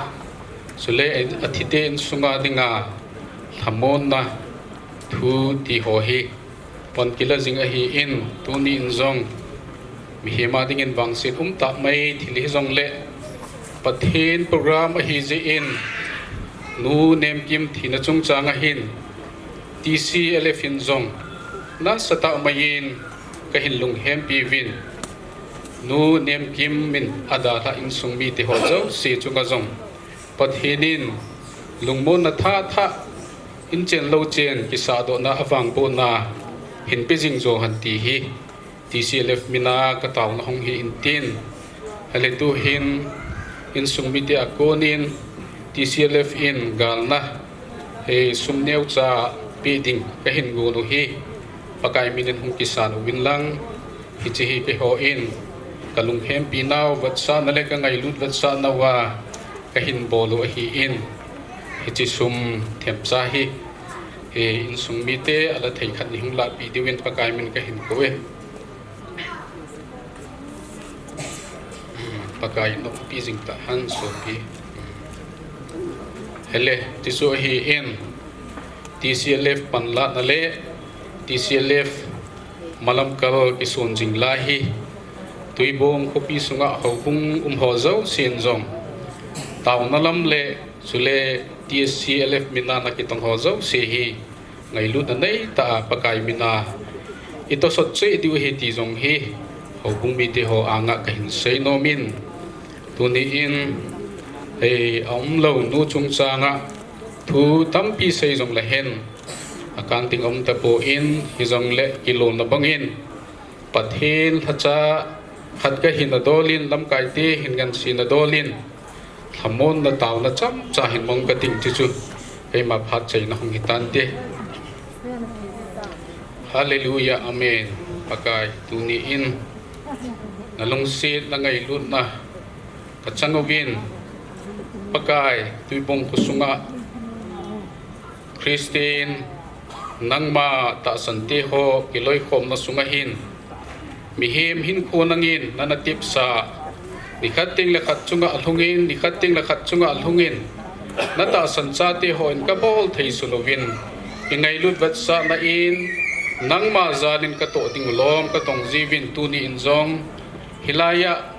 chule athite insunga dinga lhamonna thu ti ho hi pon kila jing ahi in, tuni in jong mihem a dingin vangset um tah mai thil hi jong le Pathen program ahi jeh in, Nu Nemkim thina chungchang ahin T C L F in jong nasatah mai in ka hin lunghempi uvin, Nu Nemkim in adalhah insung mite ho jouse chunga jong Pathen in lungmonna tha tha, inchen louchen kisahdohna avangbohna hin pe jing jo hen ti hi T C L F mina ka taona hung hi intin, ahile tu hin insung mite a konin T C L F in galna, eh, sum neocha pe ding ka hin gon u hi Pakai min in hung kisan uvin lang, hiche hi keiho in ka lunghempi nau vetsahna le ka ngailut vetsahna uva ka hin bol u ahi in, hiche sum themcha hi, eh, insung mite ala thei khat ni hung lahpeh diuvin Pakai min ka hin kou e. Pakai in noppi jing tahen sopi. Ahile, tichu ahi in, T C L F panlahna le T C L F malam kal kisun jing lai hi, Tuibong khopi sunga houbung um ho jousen jong taona lam le chule T C L F mina na kitong ho jouse hi ngailutna neitah a Pakai mina i tosot cheh diu ahi ti jong hi houbung mite ho anga ka hin sei nom in, tuni in, eh, aumlou nu chungchanga thu tampi sei jong le hen, akan ding aum tapon, hijongle kilona bangin Pathen lhacha khat ka hina dol in, lamkai te hin nganseina dol in, lhamonna taona chomcha hin mong ka ting ti chu keima phat chaina hung hitante. Hallelujah, amen. Pakai, tuni in na lungsetna, ngailutna ka chang uvin, Pakai, Tuibong khosunga Christian, nangma tahsan te ho kiloikhomna sunga hin, mihem hinkho nangin nana tepsa, nikhat teng le khat chunga alhungin, nikhat teng le khat chunga alhungin, na tahsan chate hon ka bol thei sun uvin, i ngailut vetsahna in, nangma jalin ka toh ding u lom ka tong jiuvin, tuni in jong hilaiya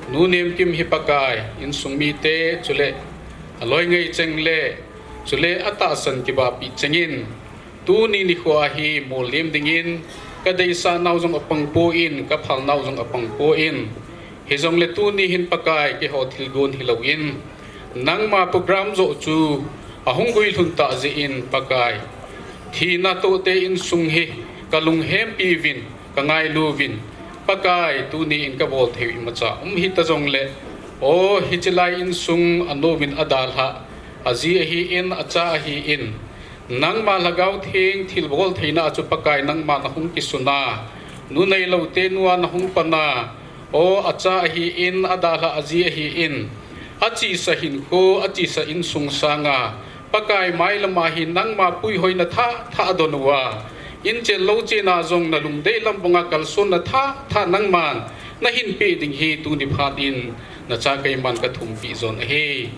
Nu Nemkim hi Pakai, insung mite, chule aloi ngei cheng le chule atahsan kibahpi chengin, tuni nikho a hi molhem dingin ka deisah nau jong apang pon, ka phal nau jong apang pon, hijongle tuni hin Pakai keiho thilgon hilou in, nangma program joh chu ahung guilhun tah jeh in Pakai, thina tohte insung hi ka lunghempi uvin, ka ngailu uvin, Pakai, tuni in ka bol thei u imacha um hita jongle, O hiche lai insung a nomin a dalha, a ji ahi in, a cha ahi in, nangma Lhagao Theng thilbol theina a chu Pakai nangma na hung kisuna, nu neilou te nua na hung pana, o a cha ahi in, a dalha a ji ahi in, a chisa hinkho, a chisa insung sanga, Pakai mai lama hi nangma puihoina thah thah a don uva, inchen louchen a jong na lungdei lam banga kalsonna thah thah nangman na hin pe ding hi tuni phat in na cha keiman ka thumpi jon ahi.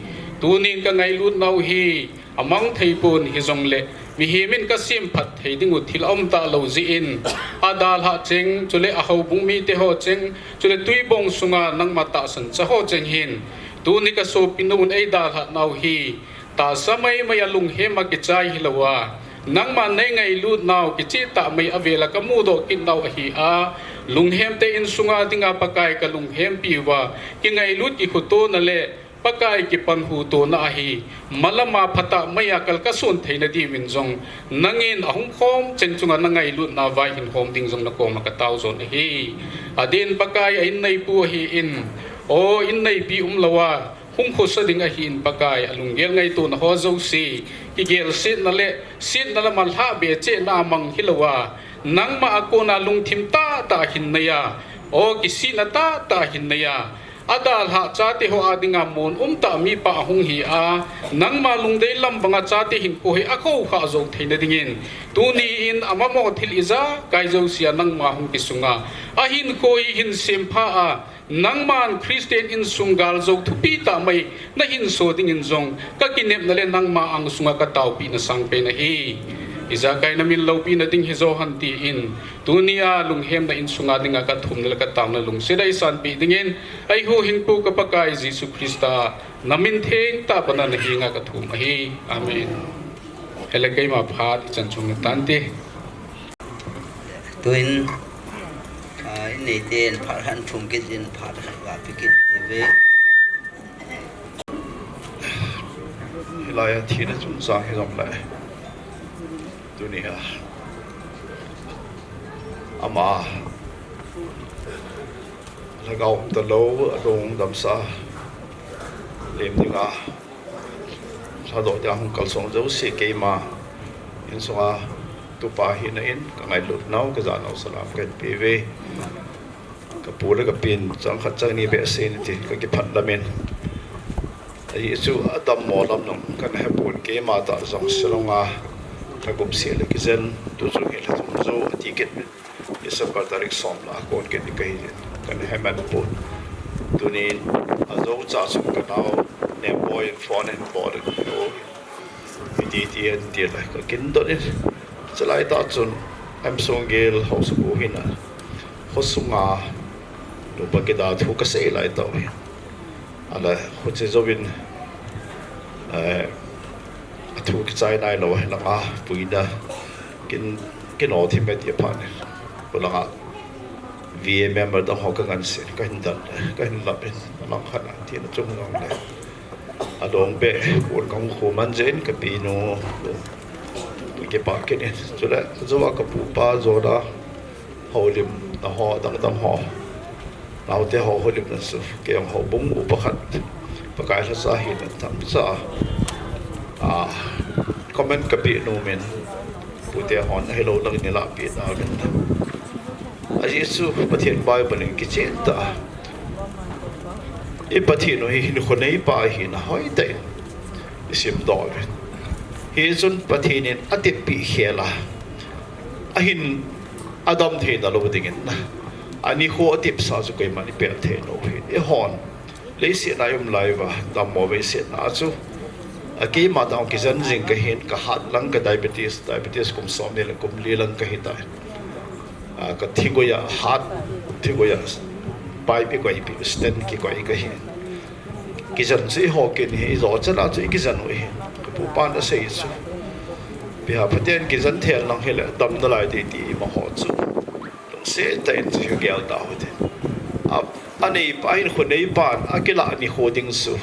Tunin ka ngailut nau hi a mang thei pon hijongle, mihem in ka semphat thei ding u thil a um talou jeh in, a dalha cheng, chule a houbung mite ho cheng, chule tuibong sunga nangma tahsan cha ho cheng hin, tuni ka sopi nun ei dalha nau hi, tahsa mai mai a lunghem a kichai hilou a, nangma nei ngailut nau kicheh tah mai a vel a ka mudoh kit nau ahi a, lunghem te insunga dinga Pakai ka lunghempi uva, kingailut kikhotona le Pakai kipanhutona ahi, malama phatah mai a kal ka son theina diuvin jong, nangin a hung khom cheng chunga na ngailutna vai hin khom ding jong na koma ka tao jon ahi. Adin Pakai a in neipu ahi in, o in neipi umlou a, hung khosa ding ahi in Pakai, a lunggel ngaitona ho jouse, kigelsetna le setna lama lhahbe chehna a mang hilou a, nangma a kona lungthim tahtah hin nei a, o kisihna tahtah hin nei a, a dalha chate ho a dinga mon umtah mipa a hung hi a, nangma lungdei lam banga chate hinkho hi a khoukhah jou theina dingin, tuni in a mamo thil ijakai jouse a nangma hung kisunga, a hinkho hi hin sempha a, nangman Christian insung galjou thupi tah mai na hin so dingin jong ka kinepna le nangma angsunga ka taopina sangpen ahi. Ijakai na min loupina ding hijo hen tin, tunia lunghemna insunga dinga ka thumna le ka taona lungset a eisanpeh dingin, eihuhhingpu ka Pakai Jesu Christa na min thengtah pana na henga ka thum ahi. Amen. Hile keima phat ichan chung tante. Tuin, ah, in neiten phat khat thum kit in phat khat ga pe kit uve. Hilai a thina chungchang hijongle, tunia ama lhagao umtalou, alung damsah lem dinga lhadoh dinga hung kalsong jouse keima insunga tupa hina in ka ngailut nau, ka ja nau salam kahin peuve. Ka pu le ka pin chang khat chang ni behseh in ti ka kiphat lamin, ajeh chu a dammo lam jong kana hepon, keima tah jong Shillong a lha gup seh le kijen, tu chu hi lha thum jou ati kit min, December tarik som lah a kon kit ding kahi jeh in kana heman pon. Tunin ajocha chun ka nao Nemboi in phone ahin bol in, hiti hiti ahin ti lai, ka kindon in, chulai tah chun M. Songgel haosapu hin a khosunga nupa kida thu kasei lai tah u hin, ahile khuche jouvin, eh, athu kichai nailou hilanga puina kin, kino thim e ti aphat in, khulanga V A member dang ho ka ngansen, kahin dan, kahin lap in, alangkhat a thina chung jongle, adong beh pon kahung khoman jeh in ka pinu kipah kit in, chule ajouva ka pupa Jona houlimna ho, dangdang ho, naote ho houlimna chu kei jong houbung upa khat, Pakai lhacha hina themcha, ah, comment kapeh nomin, pute hon ahilou lang in eilahpeh tauvin, ajeh chu Pathen Bible in kichen tah a, i Pathen u hi hinkho neipa ahina hoitah in isimdoh uvin. Hichun Pathen in ateppeh khel a, ahin adam theina lou dingin, anikho atepsa chu koiman ipel thei lou ahin, eihon leiset a i um lai uva dammo veiset na chu, a keima tah kijen jing kahin, ka heart lang ka diabetes, diabetes kum somni le kum li lang kahitan, a, ka thigoi a heart, thigoi a pipe ikoipeh, stent kikoi kahin, kijen chu eiho kin hi, ijo chan a chu ikijen u ahin, ka pupan asei chu, ipi ham Pathen kijen thei lang hile dam nalai ding ti imaho chu lungset tah in chu hi gel tau hite. A, aneipa, hinkho neipan akilah nikho ding chu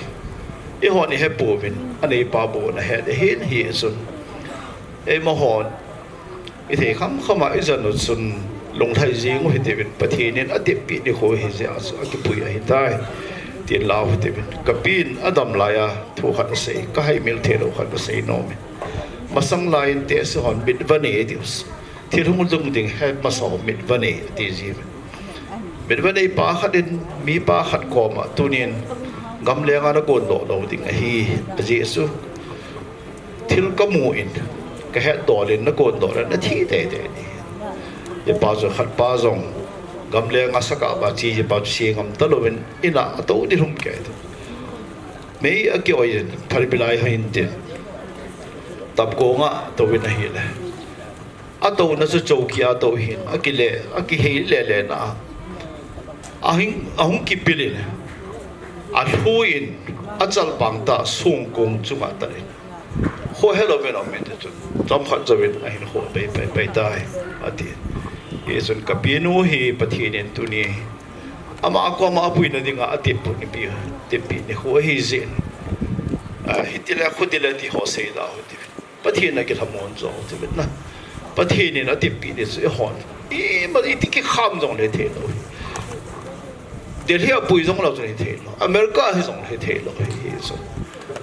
eihon ihepouvin, aneipa bon ahet ahin, hichun eimahon ithei khamkham a ijen u chun lunglhai jeng u hitiuvin, Pathen in ateppeh nikho ahijeh a chu akipui ahitai. Tin lau hiti vin. Kapin adam laiya thu khat asei, kahaimil theilou khat asei nom in. Masang laiyin teh se hon mit vanei diu. Thil hung lhung ding het masa ho mit vanei ati ji vin. Mit vanei pa khat in, mipa khat koma, tunin gamlenga nakondoh lou ding ahi, ajeh chu thil kamu in, kahet dol in, nakondoh le, nathi teitei ding. Hichepa chu khatpa jong, gamlenga sakah ba chi, hichepa chu se ngam talouvin, in a atou ding lhum kei. Mei akioi in, phalbi lai hoi in tin. Tapkong a touvin ahile. Atouna chu chowki a tou hin, akile, akihei lele na. Ahung, ahung kipil in, alhu in, achalpang tah songkong chunga tat in. Kho helou vin aum in chun, chomkhat jouvin ahin kho pei, pei, pei tai, ati. Hichun kapinu hi Pathen in tuni, ama koma apuina dinga ateppu nipi, teppi nikho ahi jeh in. Ah, hitile, khutile ti ho sei da ho ti. Pathen in akilhamon jo ti vin na. Pathen in ateppi ni chu eihon. Ima iti kikham jongle theilou. Delhi a pui jonglou chu hitheilou. America hi jongle hitheilou. Hichu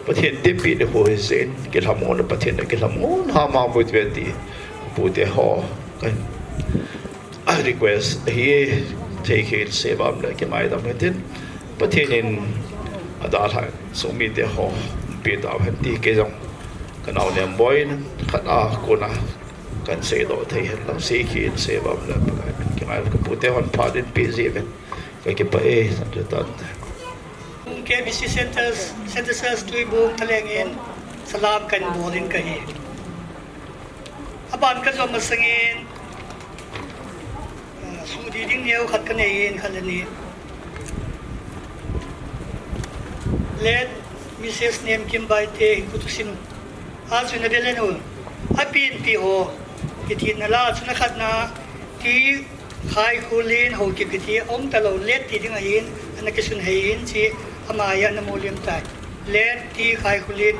Pathen teppi nikho ahi jeh in, kilhamon, Pathen in akilhamon, hama pui ve ti. Pute ho. Kan a request ahi, thei khel se bam le kingaidam hitin. Pathen in adalhah sung mite ho, pe tau hen ti kei jong. Ka nau nem boi khat a kona kan seidoh thei hen lang, sei khel se bam le Pakai min kingai, ka pute hon phat in pe ji uvin. Ka kipah e, san tu tan. K B C Centers, Centers Tuibung Thaleng in salam kan bol in kahi. Aban ka jom masangin, ah, sudi ding neo khat ka nei in khat le ni. Late Missus Nemkim Baite, Kutusin. A chu na belen u. A pin pi ho. Kiti na la chu na khat na. Ti Khai Khulin ho ki kiti om ta lo, Let ti ding ahin, ana kisun hei in chi ama ya na mulim tai. Let Ti Khai Khulin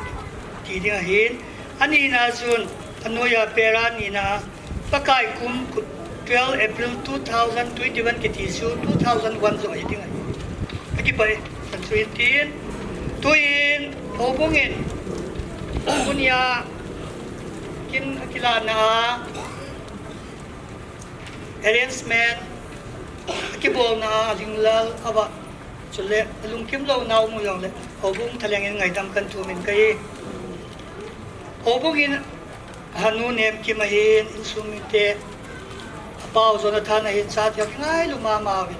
ti ding ahin. Ani na chun, anoya pera ni na, Pakai kum twelve April two thousand twenty-one kiti chu two thousand one jo hi ding ahi. Aki pai, san chu in tin, tu in, ho bung in, ho bung ya, kin akila na, arrangement, akibolna a linglal ava, chule alungkim louna um u jongle, Houbung Thaleng in ngaidam kan thum in kahi. Houbung in hanu Nemkim ahin, insung mite, apau Jonathan ahin, chate ngailu mama uvin.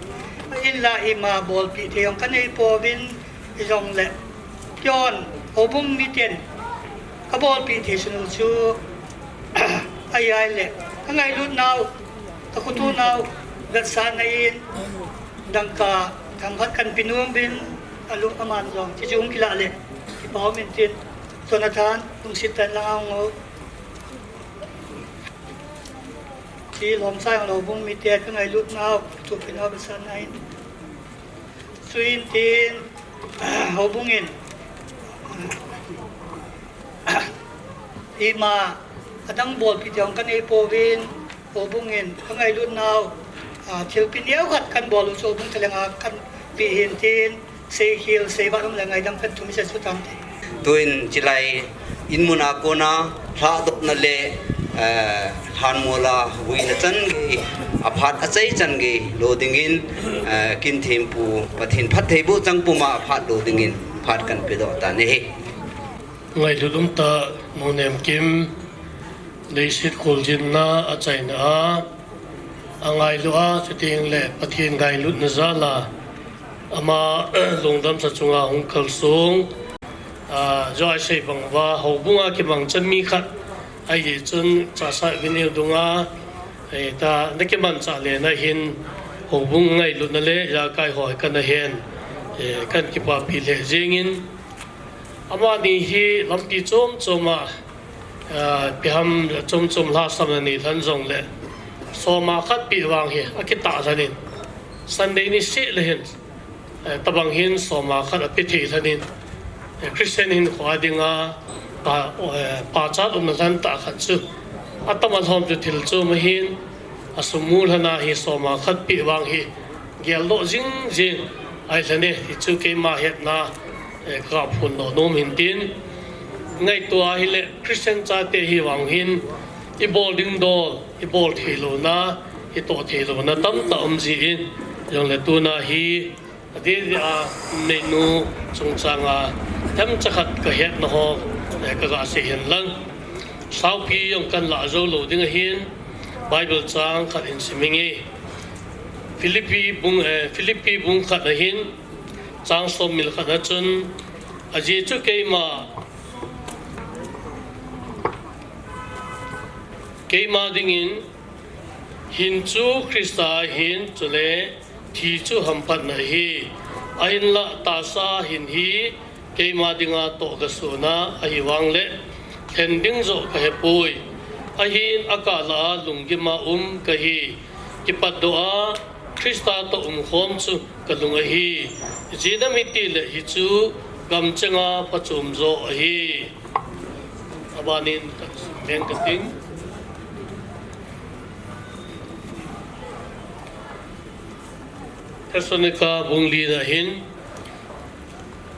Inla ima bolpi thei jong kanei pouvin, hijongle, Kion, houbung miten, kabolpi thei sunu chu, ahi le, kangailut nau, kakhutu nau, vetsahna in, dangka, thangkhat kanpe nom uvin, alu aman jong, chuchu hung kila le, kipa um in tin, Jonathan, lungset tah in lang a hung o. Chi lom sai houbung mite, kangailut nau, thupi nau, vetsahna in. Chuin tin, houbung in, ima, adang bolpi thei jong kanei pouvin, houbung in, kangailut nau, a, thilpi neo khat kanbol u chu Houbung Thaleng a kanpe hin tin, seikhel, seivat um le ngaidam kan thum se chu tante. Tuin chilai in mun a kona lhadohna le, eh, lhanmol a vuina chan gei, aphat achai chan gei lo dingin, eh, kin thempu Pathen phattheiboh chang puma aphat lo dingin phat kan pedoh tan ahi. Ngailut umtah Nu Nemkim, leiset kholjinna achaina a, angailu a, chuteng le Pathen ngailutna jal a, ama lungdamsa chunga hung kalsong, a, jo a isei bang uva, houbung a kimangcha mi khat, ahi chun, Chahsai Avenue dunga, eh, ta, na kimanchah le na hin, houbung ngailutna le, ijakai ho hi kana hen, eh, kan kipapi lheh jengin, amani hi lampi chom chom a, ah, ipi ham chom chom lhasam anei lhon jongle, soma khat peh vang hi akitah lhon in, Sunday niseh le hin, eh, tobang hin soma khat ape thei lhon in, eh, Christian hinkho a dinga, pa, eh, pachat umna lhon tah khat chu, atama lhom chu thil chom ahin, asum mu lhon a hi soma khat peh vang hi geldoh jing jing. Ahi lhane, hichu keima hetna, eh, ka phun lo nom hin tin. Ngaito ahile, Christian chate hi vang hin, i bol ding dol, i bol thei lo na, i toh thei lo na, tam ta um ji in, jong le tuna hi, a di di a, nei nu, chung chang a, tam cha khat ka hetna ho, eh, ka ga sei hen lang. Saupi jong kan la zo lo ding ahin, Bible chang khat in sim inge. Philippi bung, eh, Philippi bung khat na hin, chang som mil khat na chun, a ji chu keima, keima dingin, hin chu Krista hin chule thi chu hamphatna hi, ahinla tasa hin hi, keima dinga toh ka suna ahi vang le, thlen ding zo ka he pui. Ahin a ka la a lunggim a um ka hi. Kipat do a, Krista toh um khom chu ka lung ahi. Jinam hi ti le hi chu gam chenga phachum zo ahi. Abanin ka sim ka ting. Thessalonica bung li na hin,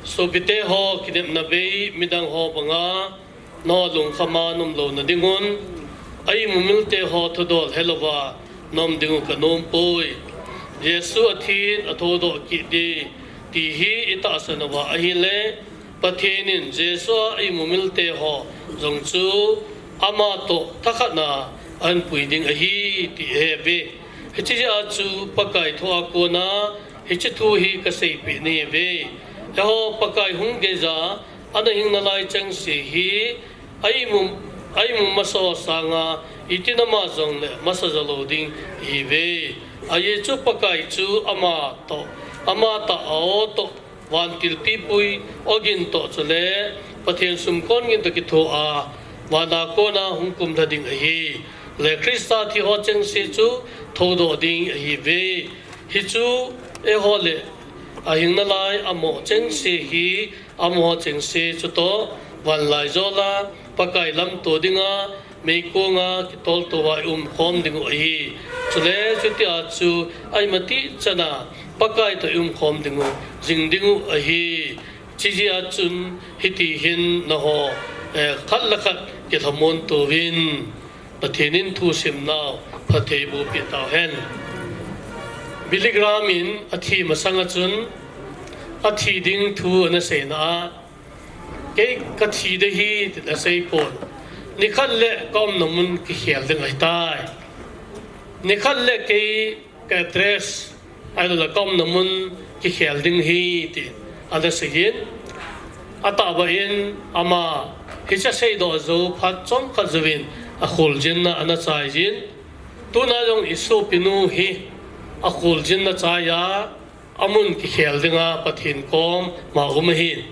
sopite ho, kinepna bei midang ho banga, nalung khama nom lo na dingun, a imumilte ho thudol helova, nom dingu ka nom poi. Jesu athin, athodoh kit di, ti hi i tahsan uva ahile, Pathen in Jesu a imumilte ho jong chu ama toh thakhat na ahin pui ding ahi ti ahe ve. Hiche jeh a chu Pakai thu a kona hiche thu hi ka seipeh nahi ve. Eiho Pakai hung geija ana hing nalai chengse hi a imu, a imu masa sanga itin ama jong le masa ja lo ding ihi ve. Ajeh chu Pakai chu ama toh, ama tah a o toh, vantil pipui ogin toh chule Pathen sumkon gin toh kitho a, vana kona hung kumlha ding ahi. Le Krista thi ho chengse chu thodoh ding ahi ve. Hichu eiho le ahing nalai amo chengse hi, amo chengse chutoh vanlaijol a Pakai lamto dinga, meikonga kitolto a i umkhom dingu ahi. Chule chutia chu a imatih chana Pakai toh i umkhom dingu, jing dingu ahi. Chijeh a chun hiti hin nangho, eh, khat le khat kilhamon tovin, Pathen in thusimnau phatthei boh peh tauhen. Billy Graham in athi masanga chun, athi ding thu ana seina a, kei ka thi ding ahi, tin asei pon. Nikhat le ka umna mun kikhel ding ahitai. Nikhat le kei ka address, ahilouleh ka umna mun kikhel ding ahi, tin ana seiyin. Atahbeh in ama hiche seidoh jou phat chomkhat jouvin akholjinna ana chaijin. Tuna jong i sopinu hi akholjinna chaiya, amun kikhel dinga Pathen koma um ahin.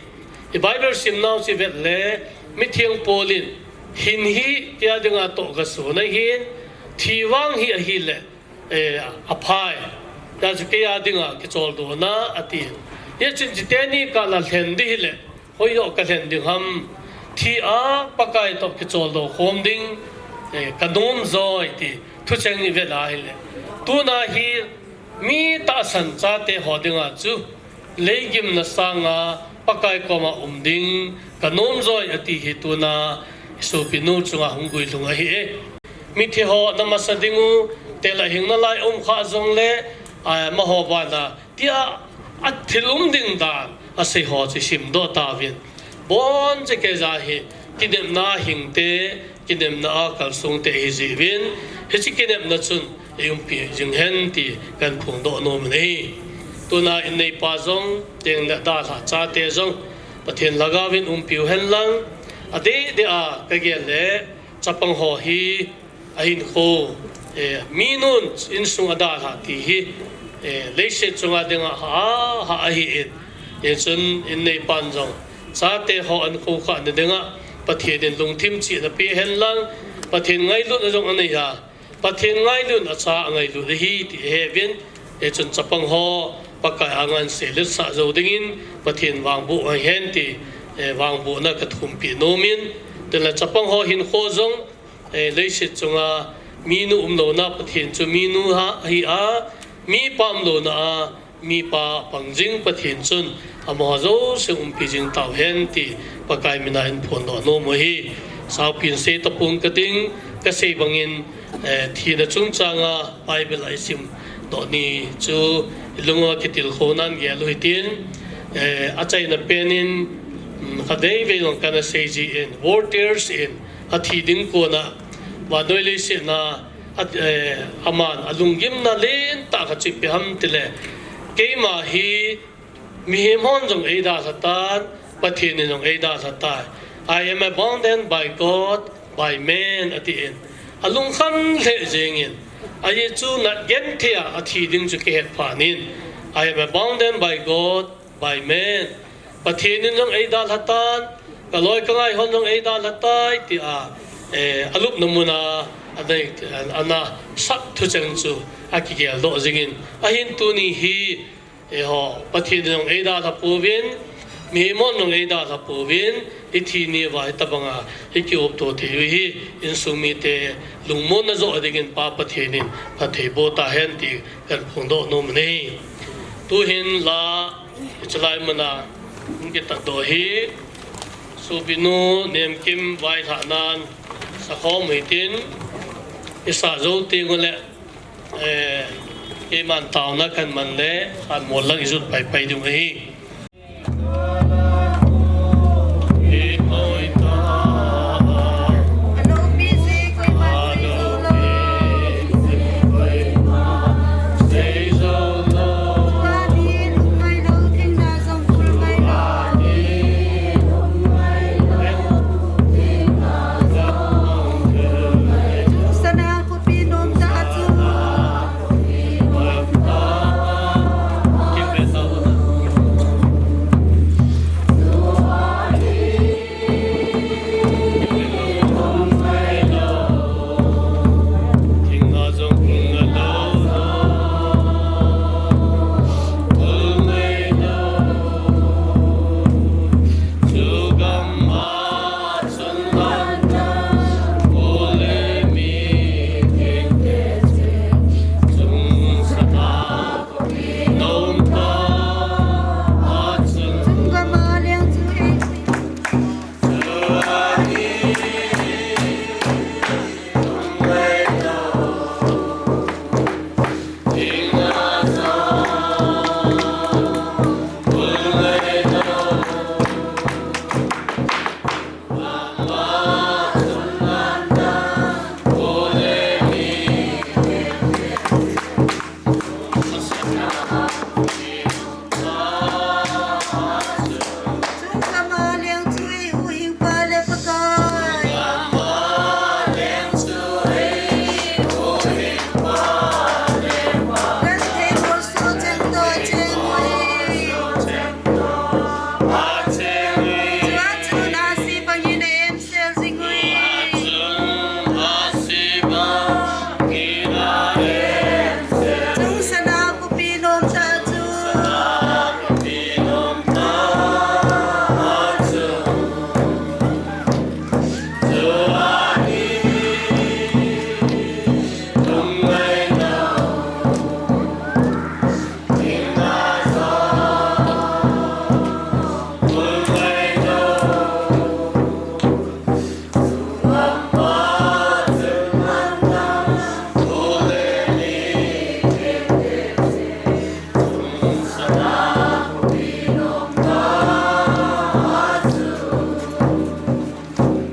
I Bible simnau chu ivet le, mitheng Paul in, hin hi kei a dinga toh ka suna ahin, thi vang hi ahile, eh, aphai. Hijeh chun kei a dinga kicholdohna ati. Hijeh chun chuteni kah a lhen ding hile, hoiya ka lhen ding ham, thi a Pakai toh kicholdo khom ding, eh, ka nom joi ti thucheng ivet a ahile. Tuna hi mi tahsan chate ho dinga chu, leigimna sanga Pakai koma um ding ka nom joi ati hi tuna i sopinu chunga hung guilhung ahi e. Mithi ho na masa dingu, tel a hing nalai um kha jongle, a, amaho vana, tia a thil um ding dan asei ho chu simdoh tauvin. Boncha keija hi, kinepna hingte, kinepna a kalsongte ihi jiuvin, hiche kinepna chun i umpi jing hen ti kahin phongdoh nom in ahi. Tuna in neipa jong, teng le dalha chate jong, Pathen lhagaovin umpiu hen lang, adeh deh a ka gel le, chapang ho hi, ahinkho, eh, minun insung a dalha ti hi, eh, leiset chunga dinga ha, ha ahin. Hijeh chun in neipan jong, chate ho ahinkho khahna dinga, Pathen in lungthim chihna pe hen lang, Pathen ngailutna jong anei a, Pathen ngailutna cha angailut ahi ti ahe uvin, hijeh chun chapang ho, Pakai anga in seiletsah jou dingin, Pathen vangboh ngai hen ti, eh, vangbohna ka thumpi nom in, tun le chapang ho hinkho jong, eh, leiset chunga minu umlouna Pathen chu minu ha, ahi a, mipa umlouna a, Mipa pang jing Pathen chun amaho jouse umpi jing tauhen ti Pakai mina in phondoh nom u ahi. Saupin sei tapong kating, kasei bangin, eh, thina chungchanga Bible a isimdoh ni chu ilunga kitilkhou nan gel u hitin, eh, achaina penin, um, khatvei vei jong kana sei jin, volunteers in athi ding kona vannoi leiset a, a, eh, aman alunggimna lentah khat chu ipi ham tile, keima hi mihem hon jong eidalha tan, Pathen in jong eidalha tai. "I am abandoned by God, by men," atin. Alungkham lheh jengin, ajeh chu nat genthei a athi ding chu kihet phat in, "I am abandoned by God, by men." Pathen in jong eidalha tan, kaloi kangai hon jong eidalha tai, tia, eh, alupna muna, ana, ana sap thucheng chu akigeldoh jingin. Ahin tuni hi, eiho, Pathen in jong eidalha pouvin, mihem hon jong eidalha pouvin, hithi ni uva hitabanga ikiopto thei u hi, insung mite lungmonna joh dingin Pa Pathen in phatthei boh tahen ti kahin phongdoh nom e. Tuhin la, hichelai muna hung kitatdoh hi, sopinu Nemkim vailhahnan sakhom u hitin, isa jou teng uleh, eh, keiman taona kahin man le, khanmol lang ijot paipai diu ahi.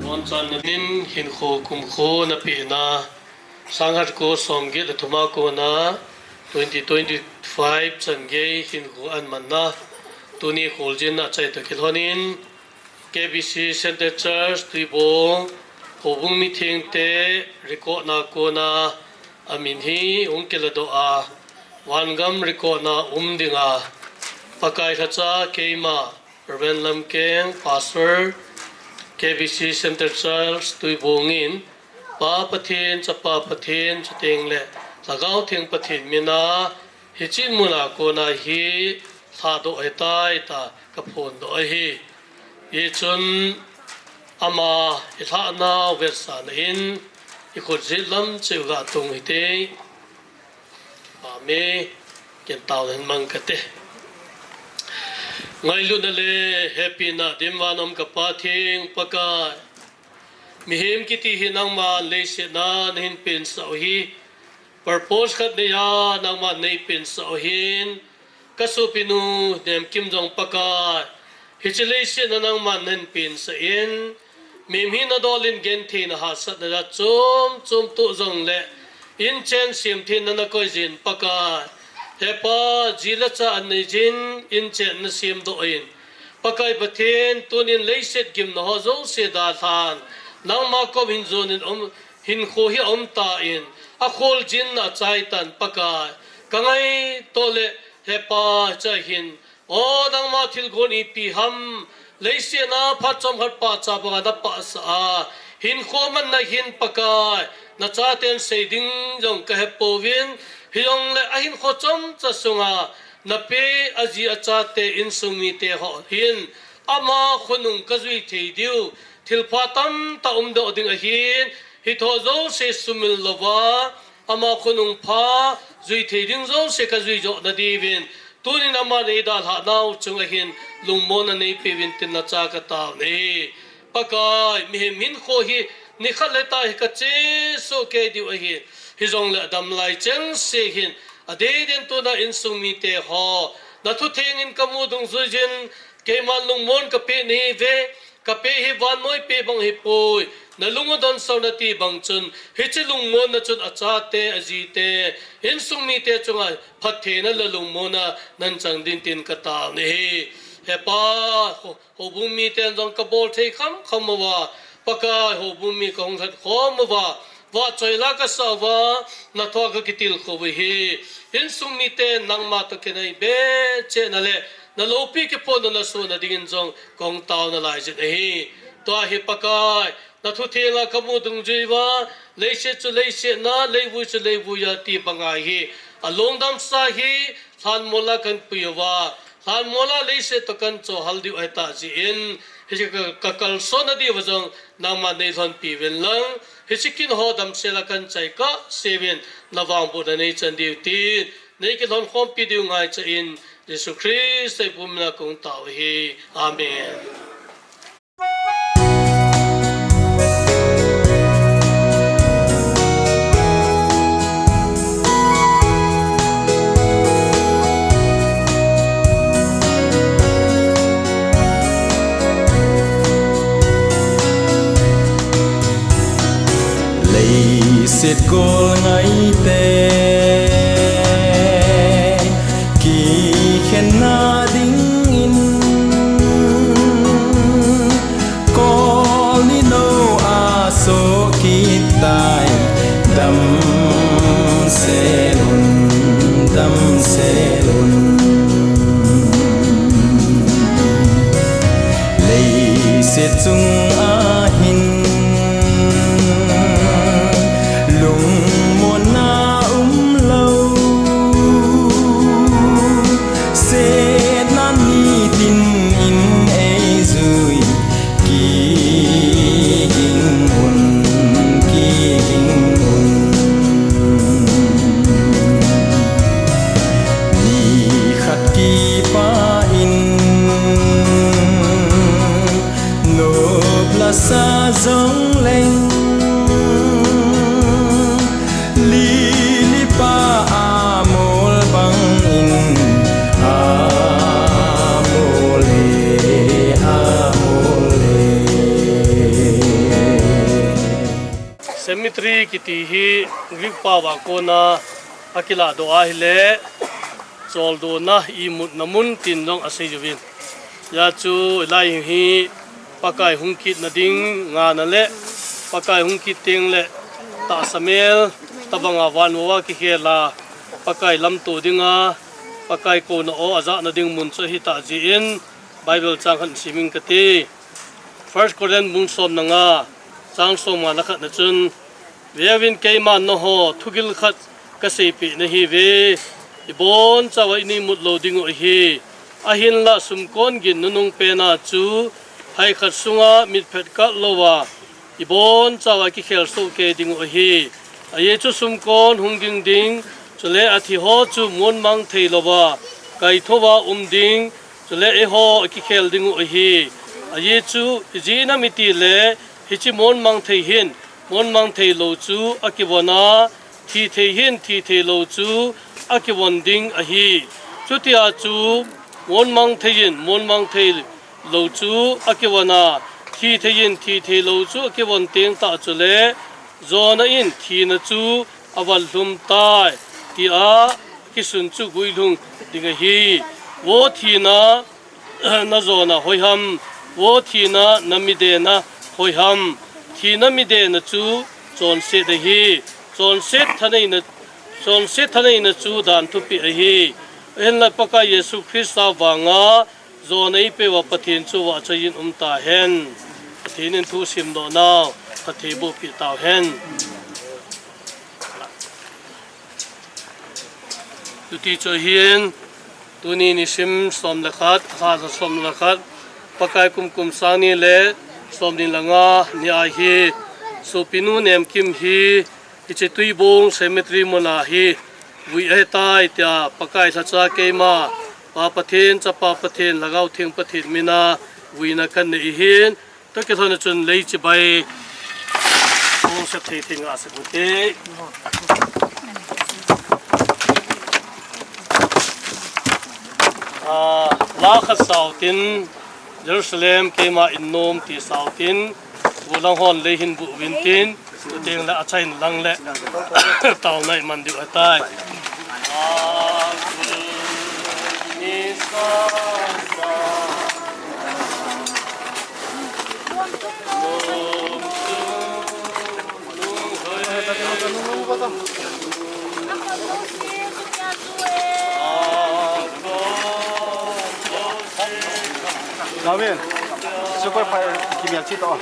Bonchan nanin hinkho kumkho napehna, sangkhat ko somget le thuma kona twenty twenty-five changei hinkho ahin manna, tuni kholjinna achaito kilhonin, K B C Centre Church Tuibong, houbung mithengte record na kona amin hi hung kiladoh a, vangam record na um dinga, Pakai lhacha keima, Reverend Lamkeng, Pastor, K B C Centre Church Tuibong in, Pa Pathen, Chapa Pathen, chuteng le Lhagao Theng Pathen mina, hiche muna kona hi lhadoh ahitai tia kaphondoh ahi. Hichun ama ilhahnau vetsahna in ikhut jet lam cheh u gatung hite. Amen. Ken tao hin mang kate. Ngailutna le hepina dim vana um ka Pathen Pakai. Mihem kiti hi nangman leiset a nahin pensah u hi. Purpose khat neiya nangman nei pensah u hin. Ka sopinu Nemkim jong Pakai. Hiche leiset a nangman nahin pensah in. Mihem hi nadol in gentheina hahsatna jat chom chom toh jongle, inchen semthenna nakoi jin Pakai. He Pa, ji le cha anei jin, inchen nasemdoh in. Pakai Pathen, tunin leiset gimna ho jouse dalhan, nangma kom hin jon in um, hinkho hi aum tan, akholjin achai tan Pakai. Ka ngaito le, he Pa, cha hin, O, nangma thilgon ipi ham, leiset a phat chomkhat pahcha banga napahsah a, hinkho manna hin Pakai, nachaten sei ding jong kahepouvin, hijongle ahinkho chomcha sunga, nape aji achate insung mite ho hin, ama khonung kajui thei diu, thilpha tamtah umdoh ding ahin, hitho jouse sumil louva, ama khonung pha, jui thei ding jouse kajui joh nadiuvin, tunin aman eidalhah nau chunga hin lungmonna neipeuvin tin nacha katao nahi. Pakai, mihem hinkho hi nikhat le tah hi kachesoh kei diu ahi. Hijongle adamlai chengse hin, adeidan tuna insung mite ho, nathutheng in kamu dungjuijin, keiman lungmon kapeh nahiuve, Kapeh hi vannoi peh bang ahipoi, nalung u donsah un ati bang chun, hiche lungmonna chun achate, ajite, insung mite chunga phattheina le lungmonna nahin chang ding tin katao nahi. He Pa, ho-, houbung miten jong kabol thei khamkham uva, Pakai houbung mi kahung lhatkhom uva, vahchoi la kasah uva, nathoa kakitilkhou u ahi. Insung miten nangma toh kinai bechehna le, naloupi kiphonna nasohna dingin jong kahung tao nalai jin ahi. Tua hi Pakai, nathuthenga kamu dungjui uva, leiset chu leiset a, leivui chu leivui a ti banga hi, alungdamsa hi, lhanmol a kahin pui uva, lhanmol a leiset toh kahin chohhal diu ahitah jeh in, hiche ka, kakalsonna diuva jong, nangman neilhonpi uvin lang, hiche kin ho damsel a kahin chai kahse uvin, navangbohna neichan diu tin, neikilhonkhompi diu ngaicha in, Jesu Christa ipu mina kahung tao ahi. Amen. Leiset gol ngaite kikhenna dingin, kol nilou a soh kit tai, damsel un, damsel un. Leiset chung ahin lungmonna umlou, setna nitin in eijui, kiging un, kiging un. Nikhat kipah in nop lasa jongleng, lili pa amol bangin amol e, amol e. Cemetery kiti hi Greek paova kona akilahdoh ahile, choldona, imutna mun tin jong asei uvin. Hijeh chun hilai hi Pakai hung kitna ding ngana le, Pakai hung kit tengle tahsa mel tobanga van uva kikhel a, Pakai lamto dinga, Pakai kouna o ajahna ding mun chu ahitah jeh in, Bible chang khat sim inge kati. First Corinth bung somle nga, chang somnga le khatna chun, Veuvin, keiman nangho thugil khat kaseipeh nahiuve, ibonchauva ina imut lou dingu ahi. Ahinlah sumkon gin nunung pena chu hai khat sunga mitphet kah louva ibonchauva kikhel soh kei dingu ahi. Ajeh chu sumkon hung ging ding, Chule athi ho chu monmang thei louva kaithouva um ding, chule eiho akikhel ding u ahi. Ajeh chu ijeh inem itile, hiche monmang thei hin monmang thei lou chu akivon a, thi thei hin thi thei lou chu akivon ding ahi. Chutia chu monmang thei in monmang thei lou chu akivon a, thi thei in thi thei lou chu akivon teng tah chule, jona in thina chu aval lhum tai, tia kisun chu guilhung ding ahi. Vo thina, na jona hoiham? Vo thina, na midena hoiham? Thina midena chu chonset ahi. Chonset thaneina, chonset thaneina chu dan thupeh ahi. Ahinla Pakai Jesu Christa vanga jona eipeuva Pathen chu vahchoi in um tahen. Pathen in thu simdoh nau phatthei boh peh tauhen. Chuti chu ahin, tuni nisim som le khat, lha som le khat, Pakai kum kum sang ni le som ni le nga ni ahi, sopinu Nemkim hi, hiche Tuibong cemetery muna hi vui ahitai tia Pakai lhacha keima, Pa Pathen, Chapa Pathen, Lhagao Theng Pathen mina vuina kanei ahin, Toh kilhon a chun lei chibai hung sep thei thei nga sep ute. Ah, la khat sau tin, Jerusalem keima in nom ti sau tin, golang hon lei hin bu vin tin, Chuteng le achaina lang le taona iman diu ahitai. Amen. Super fire kimel chi to.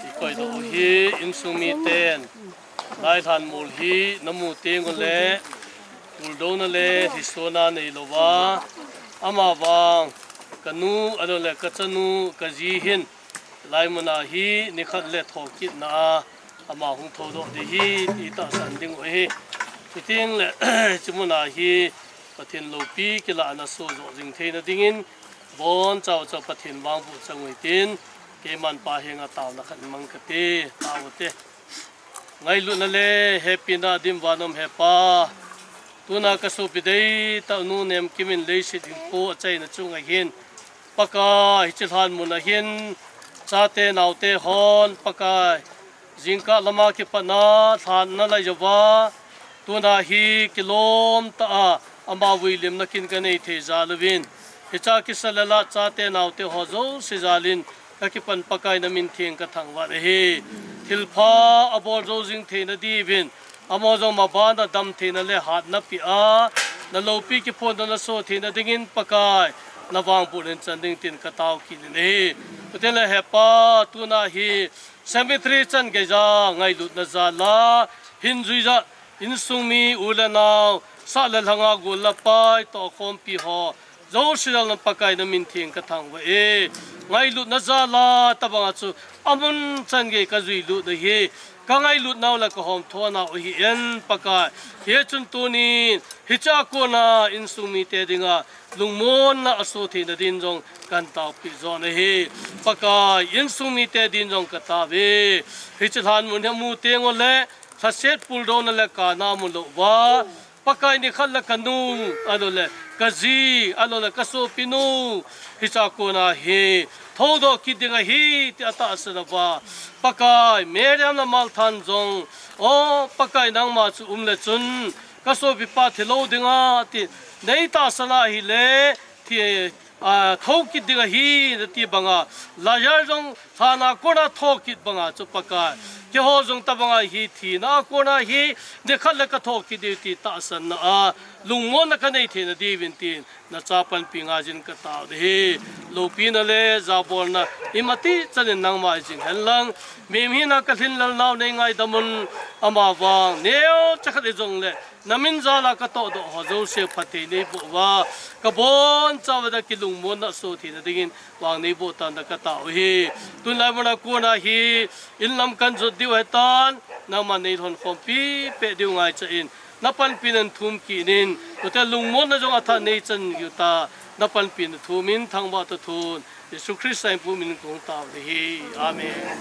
Ikoi doh u hi insung miten. Lai lhan mol hi namu teng ule, puldouna le lhisona neilouva, amavang, kanu, ahiloule kachanu, kaji hin, lai muna hi nikhat le thokitna a, ama hung thoudoh ding ahi, ti tahsan ding u ahi. Chuteng le, hiche muna hi, Pathen loupi kilahna soh joh jing theina dingin, bonchauva Pathen vangboh chang u hitin, keiman Pa henga taona khat mang kate, tao te. Ngailutna le hepina dim vana um Hepa, tuna kasopi deitah u Nu Nemkim in leiset hinkho achaina chunga hin, Pakai, hiche lhan muna hin, chate naote hon, Pakai, jingkah lama kipatna lhan nalai jouva, tuna hi kilom tah a, ama vuilimna kin kanei thei jal uvin, hiche kisa le lah chate naote ho jouse jal in, kakipan Pakai namin theng kathangvah ahi. Thilpha abol jou jing theina diuvin, amaho jong mabana dam theina le hatna peh a, naloupi kiphondohna soh theina dingin Pakai, navangboh in chan ding tin katao kit in ahi. Chuteng le Hepa, tuna hi cemetery chan geija ngailutna jal a, hin juija, insung mi u le nao, sah le lhanga gol le pai, tohkhompi ho, jouse jal a Pakai namin theng kathangvah e. Ngailutna jal a, tobanga chu, amun chan gei kajui lut u ahi, kangailutnau le kahomthonau ahin Pakai. Hichun tunin, hichea kona insung mite dinga, lungmonna asoh theina din jong kahin taopeh jon ahi. Pakai, insung mite din jong kataove. Hiche lhan mun hi amu teng ule, lhaset puldouna le kana mu louva, Pakai nikhat le kanu, ahiloule kaji, ahiloule kasopinu, hichea kona hi thoudoh kit ding ahi, ti atahsan uva, Pakai, Mary le Martha jong, O Pakai, nangma chu um le chun, kasopipa thilou dinga, ti, neitahsan ahile, thi, a, thou kit ding ahi, nati banga, Lazar jong lhana kona thou kit banga chu Pakai, Keiho jong tabanga hi thina a kona hi nikhat le kathoh kit diu ti tahsanna a lungmonna kanei theina diuvin tin, nacha panpi ngaijin katao ding ahi. Loupina le jabolna imatih chanin nangma jing henlang. Mihem hina kalhin lelnau neingaidam un, amavang neocha khat hijongle namin jala katohdoh ho jouse phatthei neiboh uva, kabonchauva kilungmonna soh theina dingin vang neiboh tan da katao ahi. Tulai muna kona hi inlam kanjot diu ahitan, nangman neilhonkhompi peh diu ngaicha in, napanpina thum kit in, tute lungmonna jong athah neichan diu ta, napanpina thumin thangvah toh thun, Jesu Christa in pu min kahung tao ding ahi. Amen.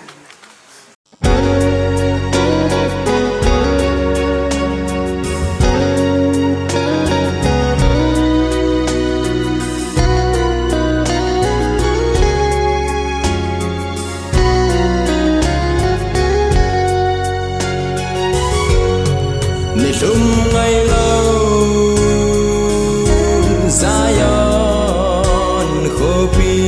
Nilhum ngailou Zion khopi,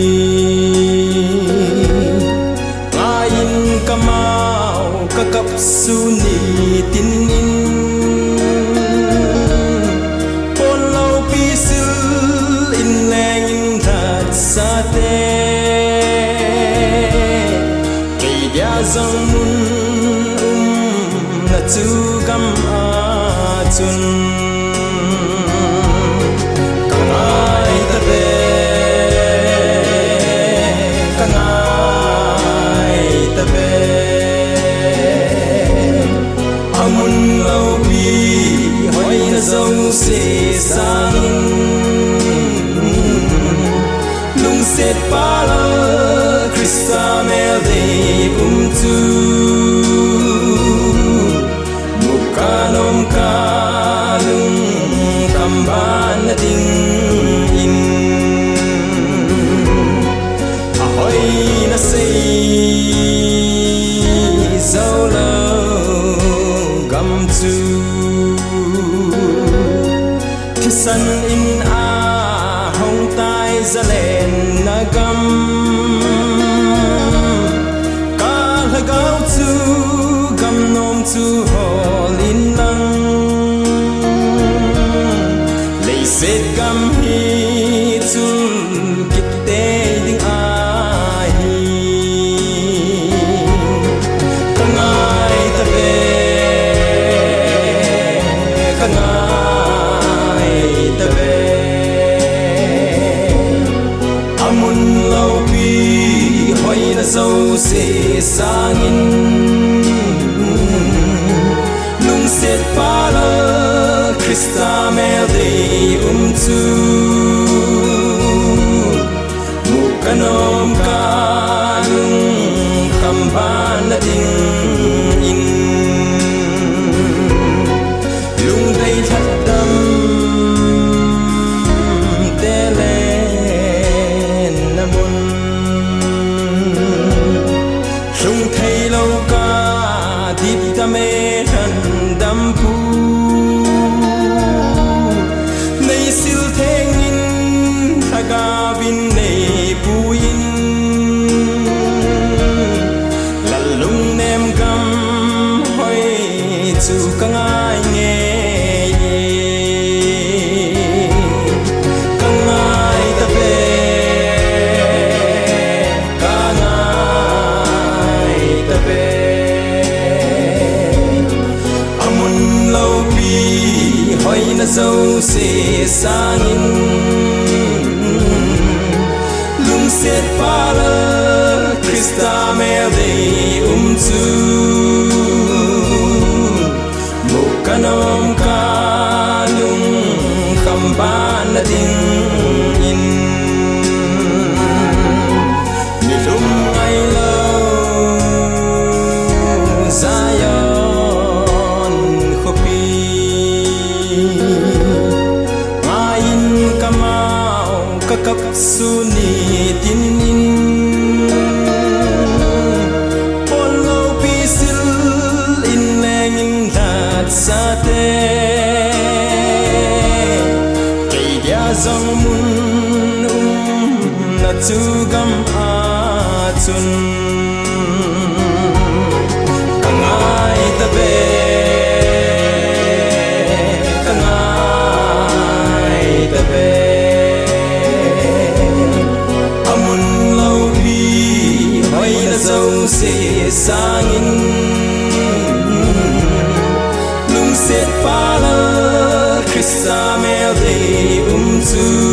ngaiyin kamau kakap sun nitin in, ponloupi sil in lengin lhatsate, kei dia jong mun umna chu gam a chun. Kangai tave, kangai tave. Amun loupi hoina jouse sangin, lungsetpa Lal Christa meldei um chu mukanom kalung kamban na dingin, ahoina sei joulou gam chu thisan in ahong tai, zalenna gam. Ka lhagao chu gamnom chu hol inlang, leiset gam hi chun kitei ding ahi. Kangai tave, kangai tave. Amun loupi hoina jouse sangin, lungsetpa Lal Christa meldei um chu mukanom kalung kamban na dingin, lungdei lhatdam telen na mun, lhung theilou kadip dam e lhandampu. Neisil thengin lhagaovin neipuiyin, Lal lungnem gam hoi chu kangai ngei e. Kangai tave, kangai tave. Amun loupi hoina jouse sangin, lungsetpa Lal Christa meldei um chu mukanom kalung kamban na dingin, nilhum ngailou Zion khopi, ngaiyin kamau kakap sun nitin in, ponloupi sil in lengin lhatsate, kei dia jong mun umna chu gam a chun. Ka Kangai tave. Amun loupi hoina jouse sangin, lungset pha Lal Christa mel dei um chu